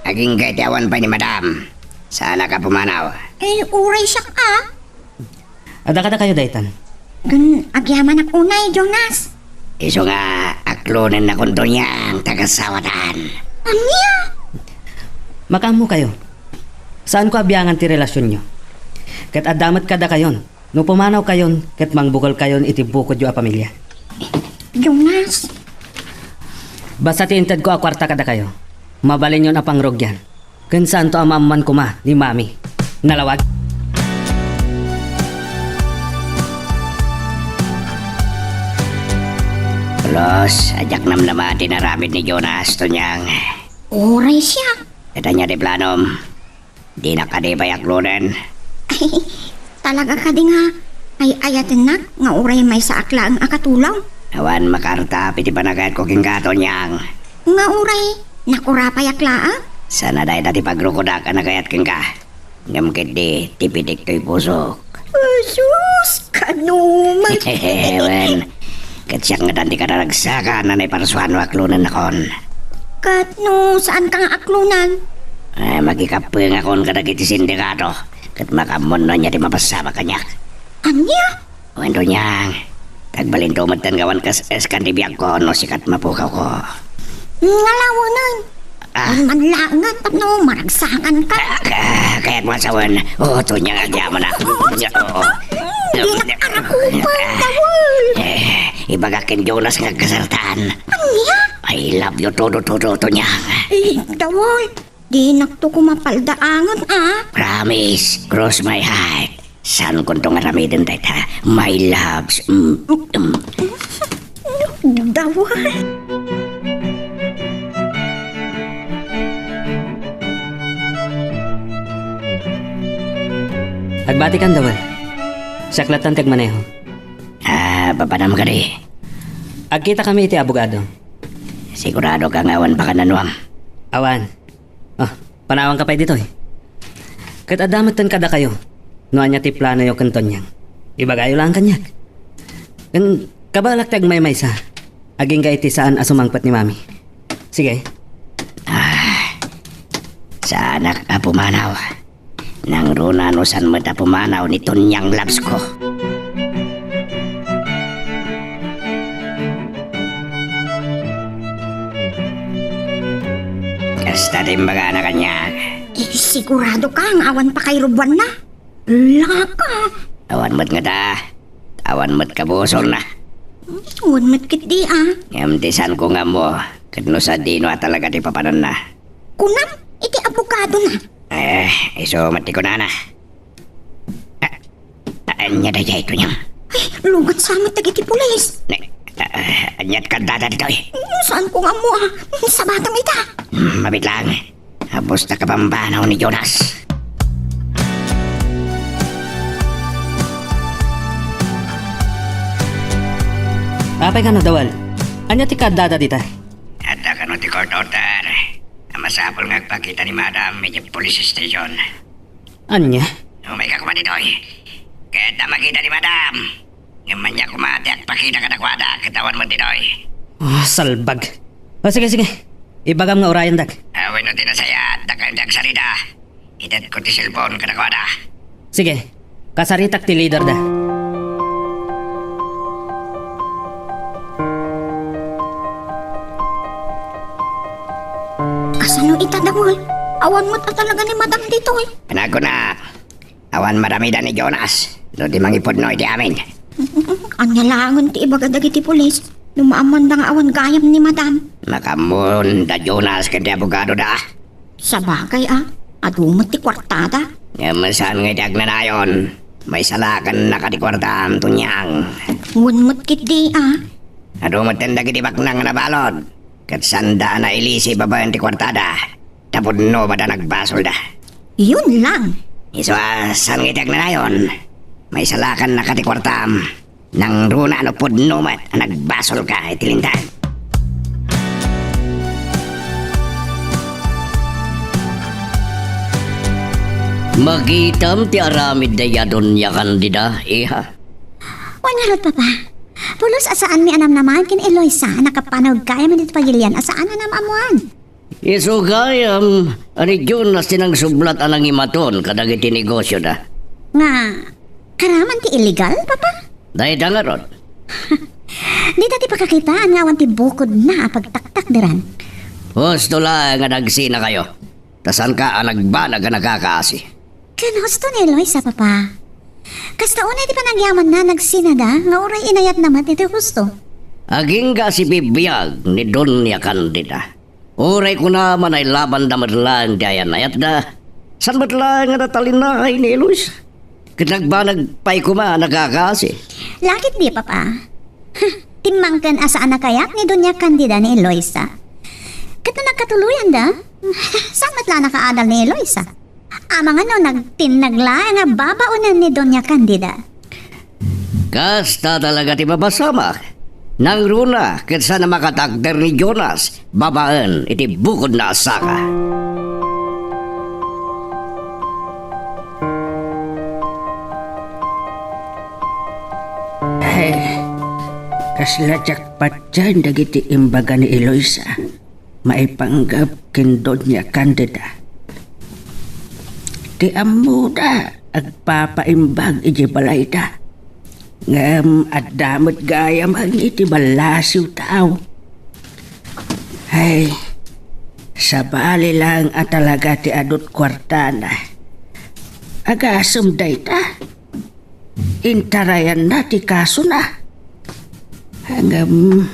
agingga iti awan pay ni Madam. Saanak a pumanaw. Eh, uray siak a. Adda kadakayo daytan. Ken agyamanak unay, Jonas. Isu nga aklonennakon Tonyang ti agasawatan. Ania? Makaammokayo. Saanko a biangan ti relasionyo. Ket adda met kadakayon no pumanawkayon ket mangbukelkayon iti bukodyo a pamilia. Jonas. Basta ti intedko a kuarta kadakayo, mabalinyon a pangrugian. Ken saanto a maammoan koma ni Mami. Nalawag? Pulos, a diak namnama ti inaramid ni Jonas, Tonyang. Uray siak. Ket ania ti planom? Dinak kadi pay aklonen? Talaga kadi nga ay-ayatennak nga uray maysaak laeng a katulong? Awan makaartap iti panagayatko kenka, Tonyang. Nga uray nakurapayak laeng? Sana dayta ti pagrukodak a nagayat kenka. Ngem ketdi, ti pitik toy pusok. Asus, kanuman. Wen, ket siak ngatan ti kararagsakan a naiparsuan no aklonennakon. Ket no saanka nga aklonen? Eh, makikappengakon kadagiti sindikato, ket makaammon no ania ti mapasabak kaniak. Ania? Wen, Tonyang, agbalinto metten nga awan kas-eskan ti biagko no sikat mapukawko. Ngalawenen. Ah. Ay, manlaengen tapno maragsakanka. Ah, ah, kayatmo a sawen. Oo, Tonyang, agyamanak. Oo, oo. Dinak arakupan, Dawal. Eh, ibagak ken Jonas nga agkasartaan. Ania? I love you todo, todo, Tonyang. Eh, Dawal, dinakto koma paldaangen, a. Promise, cross my heart. Saankonto nga aramiden dayta, my loves. Mm, mm. Dawal. Agbatikan, Dawal. Siak lattan ti agmaneho. Ah, papanam kadi? Agkitakami iti abogado. Siguradoka nga awan pakananuam? Awan. Ah, panawanka pay ditoy. Ket adda metten kadakayo no ania ti planoyo ken Tonyang. Ibagayo laeng kaniak. Ken kabaelak ti agmaymaysa, agingga iti saan a sumangpet ni Mami. Sige. Ah, saanak a pumanaw. Nangruna no saan met a pumanaw ni Tonyang, loves ko. Kasta ti imbagana kaniak. Eh, siguradoka nga awan pakairuboanna? Laka. Awan met ngata. Awan met kabusorna. Wen met ketdi, a. Ngem ti saanko nga ammo, ket no sadino a talaga ti papananna. Kunam, iti abogadona. Eh, isu met ti kunana. Ah, ah, ania daydiay, Tonyang? Ay, lugat sa met dagiti pulis. Ne, ah, ah, aniat kaddada ditoy? Saanko nga ammo, a. Sabatam ita. Hmm, mabiit laeng. Apos ta kabambanaw ni Jonas. Apay kano, Dawal? Ania ti kaddada dita? Adda kano ti court order a masapul nga agpakita ni Madam idiay police station. Ania? Umayka koma ditoy. Ket a makita ni Madam. Ngem ania koma ti agpakita kadakuada ket awan met ditoy. Ah, salbag. O, sige, sige. Ibagam nga urayendak. Ah, wenno ti nasayaat, dakayo ti agsarita. Itedko ti cellphone kadakuada. Sige. Kasaritak ti leader da. Kasano ita, Dawal? Awan met a talaga ni Madam ditoy. Panagkunak. Awan maramidan ni Jonas no di mangipudno iti amin. Ania laengen ti ibaga dagiti pulis no maammoanda nga awan gayam ni Madam? Makaammoon da Jonas ken ti abogadoda. Sabagay a, adu met ti kuartada. Ngem saan nga iti agnanayon, maisalakannak ti kuartam, Tonyang. Wen met ketdi a. Adu metten dagiti baknang a nabalud, ket saanda a nailisi babaen ti kuartada. Tapudno met a nagbasolda. Yun lang. Isu a saan nga iti agnanayon, Maisalakannak ti kuartam. Nangruna no pudno met a nagbasolka iti linteg. Makitam ti aramid dayta Doña Candida, iha. Wen ngarud, Papa. Pulos a saanmi a namnamaen ken Eloisa a nakapanawag gayam iti pagilian a saan a nam-ammoan. Isu gayam a ni Jonas ti nangsublat a nangimaton kadagiti negosioda. Nga, karaman ti illegal, Papa? Dayta ngarud. Dita ti pakakitaan nga awan ti bukodna a pagtaktakderan. Husto laeng a nagsinakayo. Ta saanka a nagbanag a nakakaasi. Ken husto ni Eloisa, Papa. Kasta unay ti panagyamanna a nagsinada nga uray inayatna met iti husto. Agingga a sibibiag ni Doña Candida. Uray kunam a nailabanda met laeng ti ayan-ayatda, saan met laeng a natalinaay ni Eloisa. Ket nagbanag pay koma a nakakaasi. Lakit di, Papa. Timmangken a saan a kayat ni Doña Candida ni Eloisa. Ket no nagkatuloyanda, saan met la nakaadal ni Eloisa. Amangan no nagtinnag laeng a babaonen ni Doña Candida. Kasta talaga ti mapasamak. Nangruna ket saan a makatakder ni Jonas babaen iti bukodna a saka. Ay, kasla diak patien dagiti imbaga ni Eloisa maipanggep ken Doña Candida. Ti ammoda, agpapaimbag idiay balayda. Ngem adda met gayam iti ballasiw tao. Ay, sabali laeng a talaga ti adut kuartana. Agasem dayta. Intarayanna ti kasona. Ngem,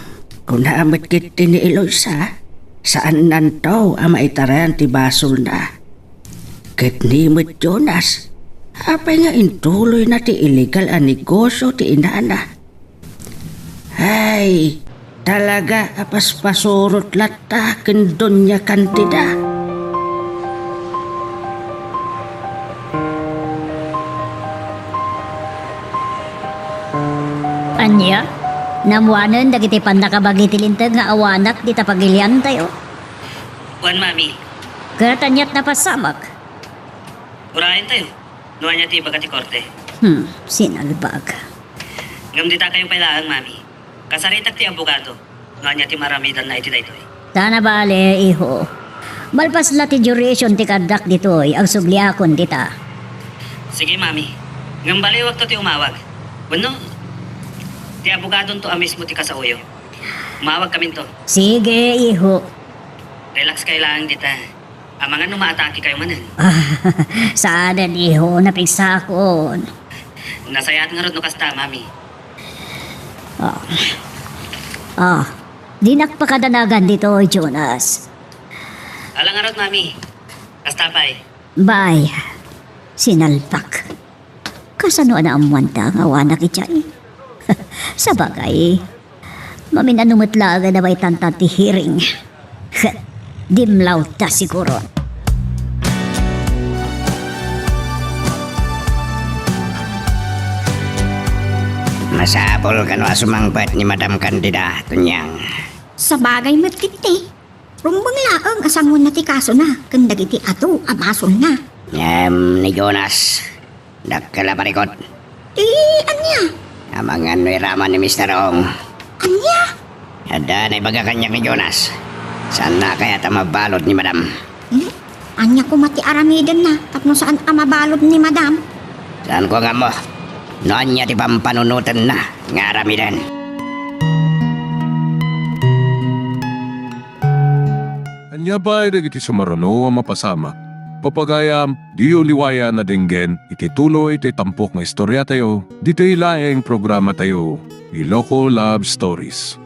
kuna met ketdi ni Eloisa, saannanto a maitarayan ti basolna. Ket ni met Jonas, apay nga intuloyna ti illegal a negosio ti inana? Ay, talaga a paspasurot latta ken Doña Candida. Ania? Naammoanen dagiti pannakabagi ti Linteg nga awanak dita pagiliantayo? Wen, Mami. Ket aniat napasamak? Urayentayo no ania ti ibaga ti korte. Hmm, sinalbag. Ngem dita kayo pay laeng, Mami. Kasaritak ti abogado no ania ti maaramidanna iti daytoy. Ta nabale, iho. Malpas la ti duration ti kaaddak ditoy, agsubliakon dita. Sige, Mami. Ngem baliwakto ti umawag. Wenno, ti abogadonto a mismo ti kasaoyo. Umawagkaminto. Sige, iho. Relax kayo laeng dita. Amangan no maatake kayo manen. Ah, saanen, iho, napigsakon. Nasayaat ngarud no kasta, Mami. Ah. Ah, dinak pakadanagan ditoy, Jonas. Ala ngarud, Mami. Kasta pay. Bye. Sinalbag. Kasano a naammoanda nga awanak idiay? Sabagay, maminano met laeng a nabaytantan ti hearing. Ket dimlawda siguro. Masapul kano a sumangpet ni Madam Candida, Tunyang. Sabagay met ketdi. Rumbeng laeng a sangoenna ti kasona ken dagiti adu a basolna. Ngem ni Jonas, dakkel a parikut. Ti ania? Amangan no iraman ni Mister Ong. Ania? Adda naibaga kaniak ni Jonas. Saanna kayat a mabalud ni Madam? Hmm? Ania koma ti aramidenna tapno saan a mabalud ni Madam? Saanko nga ammo no ania ti pampanunotenna nga aramiden. Ania pay dagiti sumaruno a mapasamak? Papagayam, diyo liwayan a denggen iti tuloy ti tampok nga istoriatayo, ditoy laeng programatayo, Iloko Love Stories.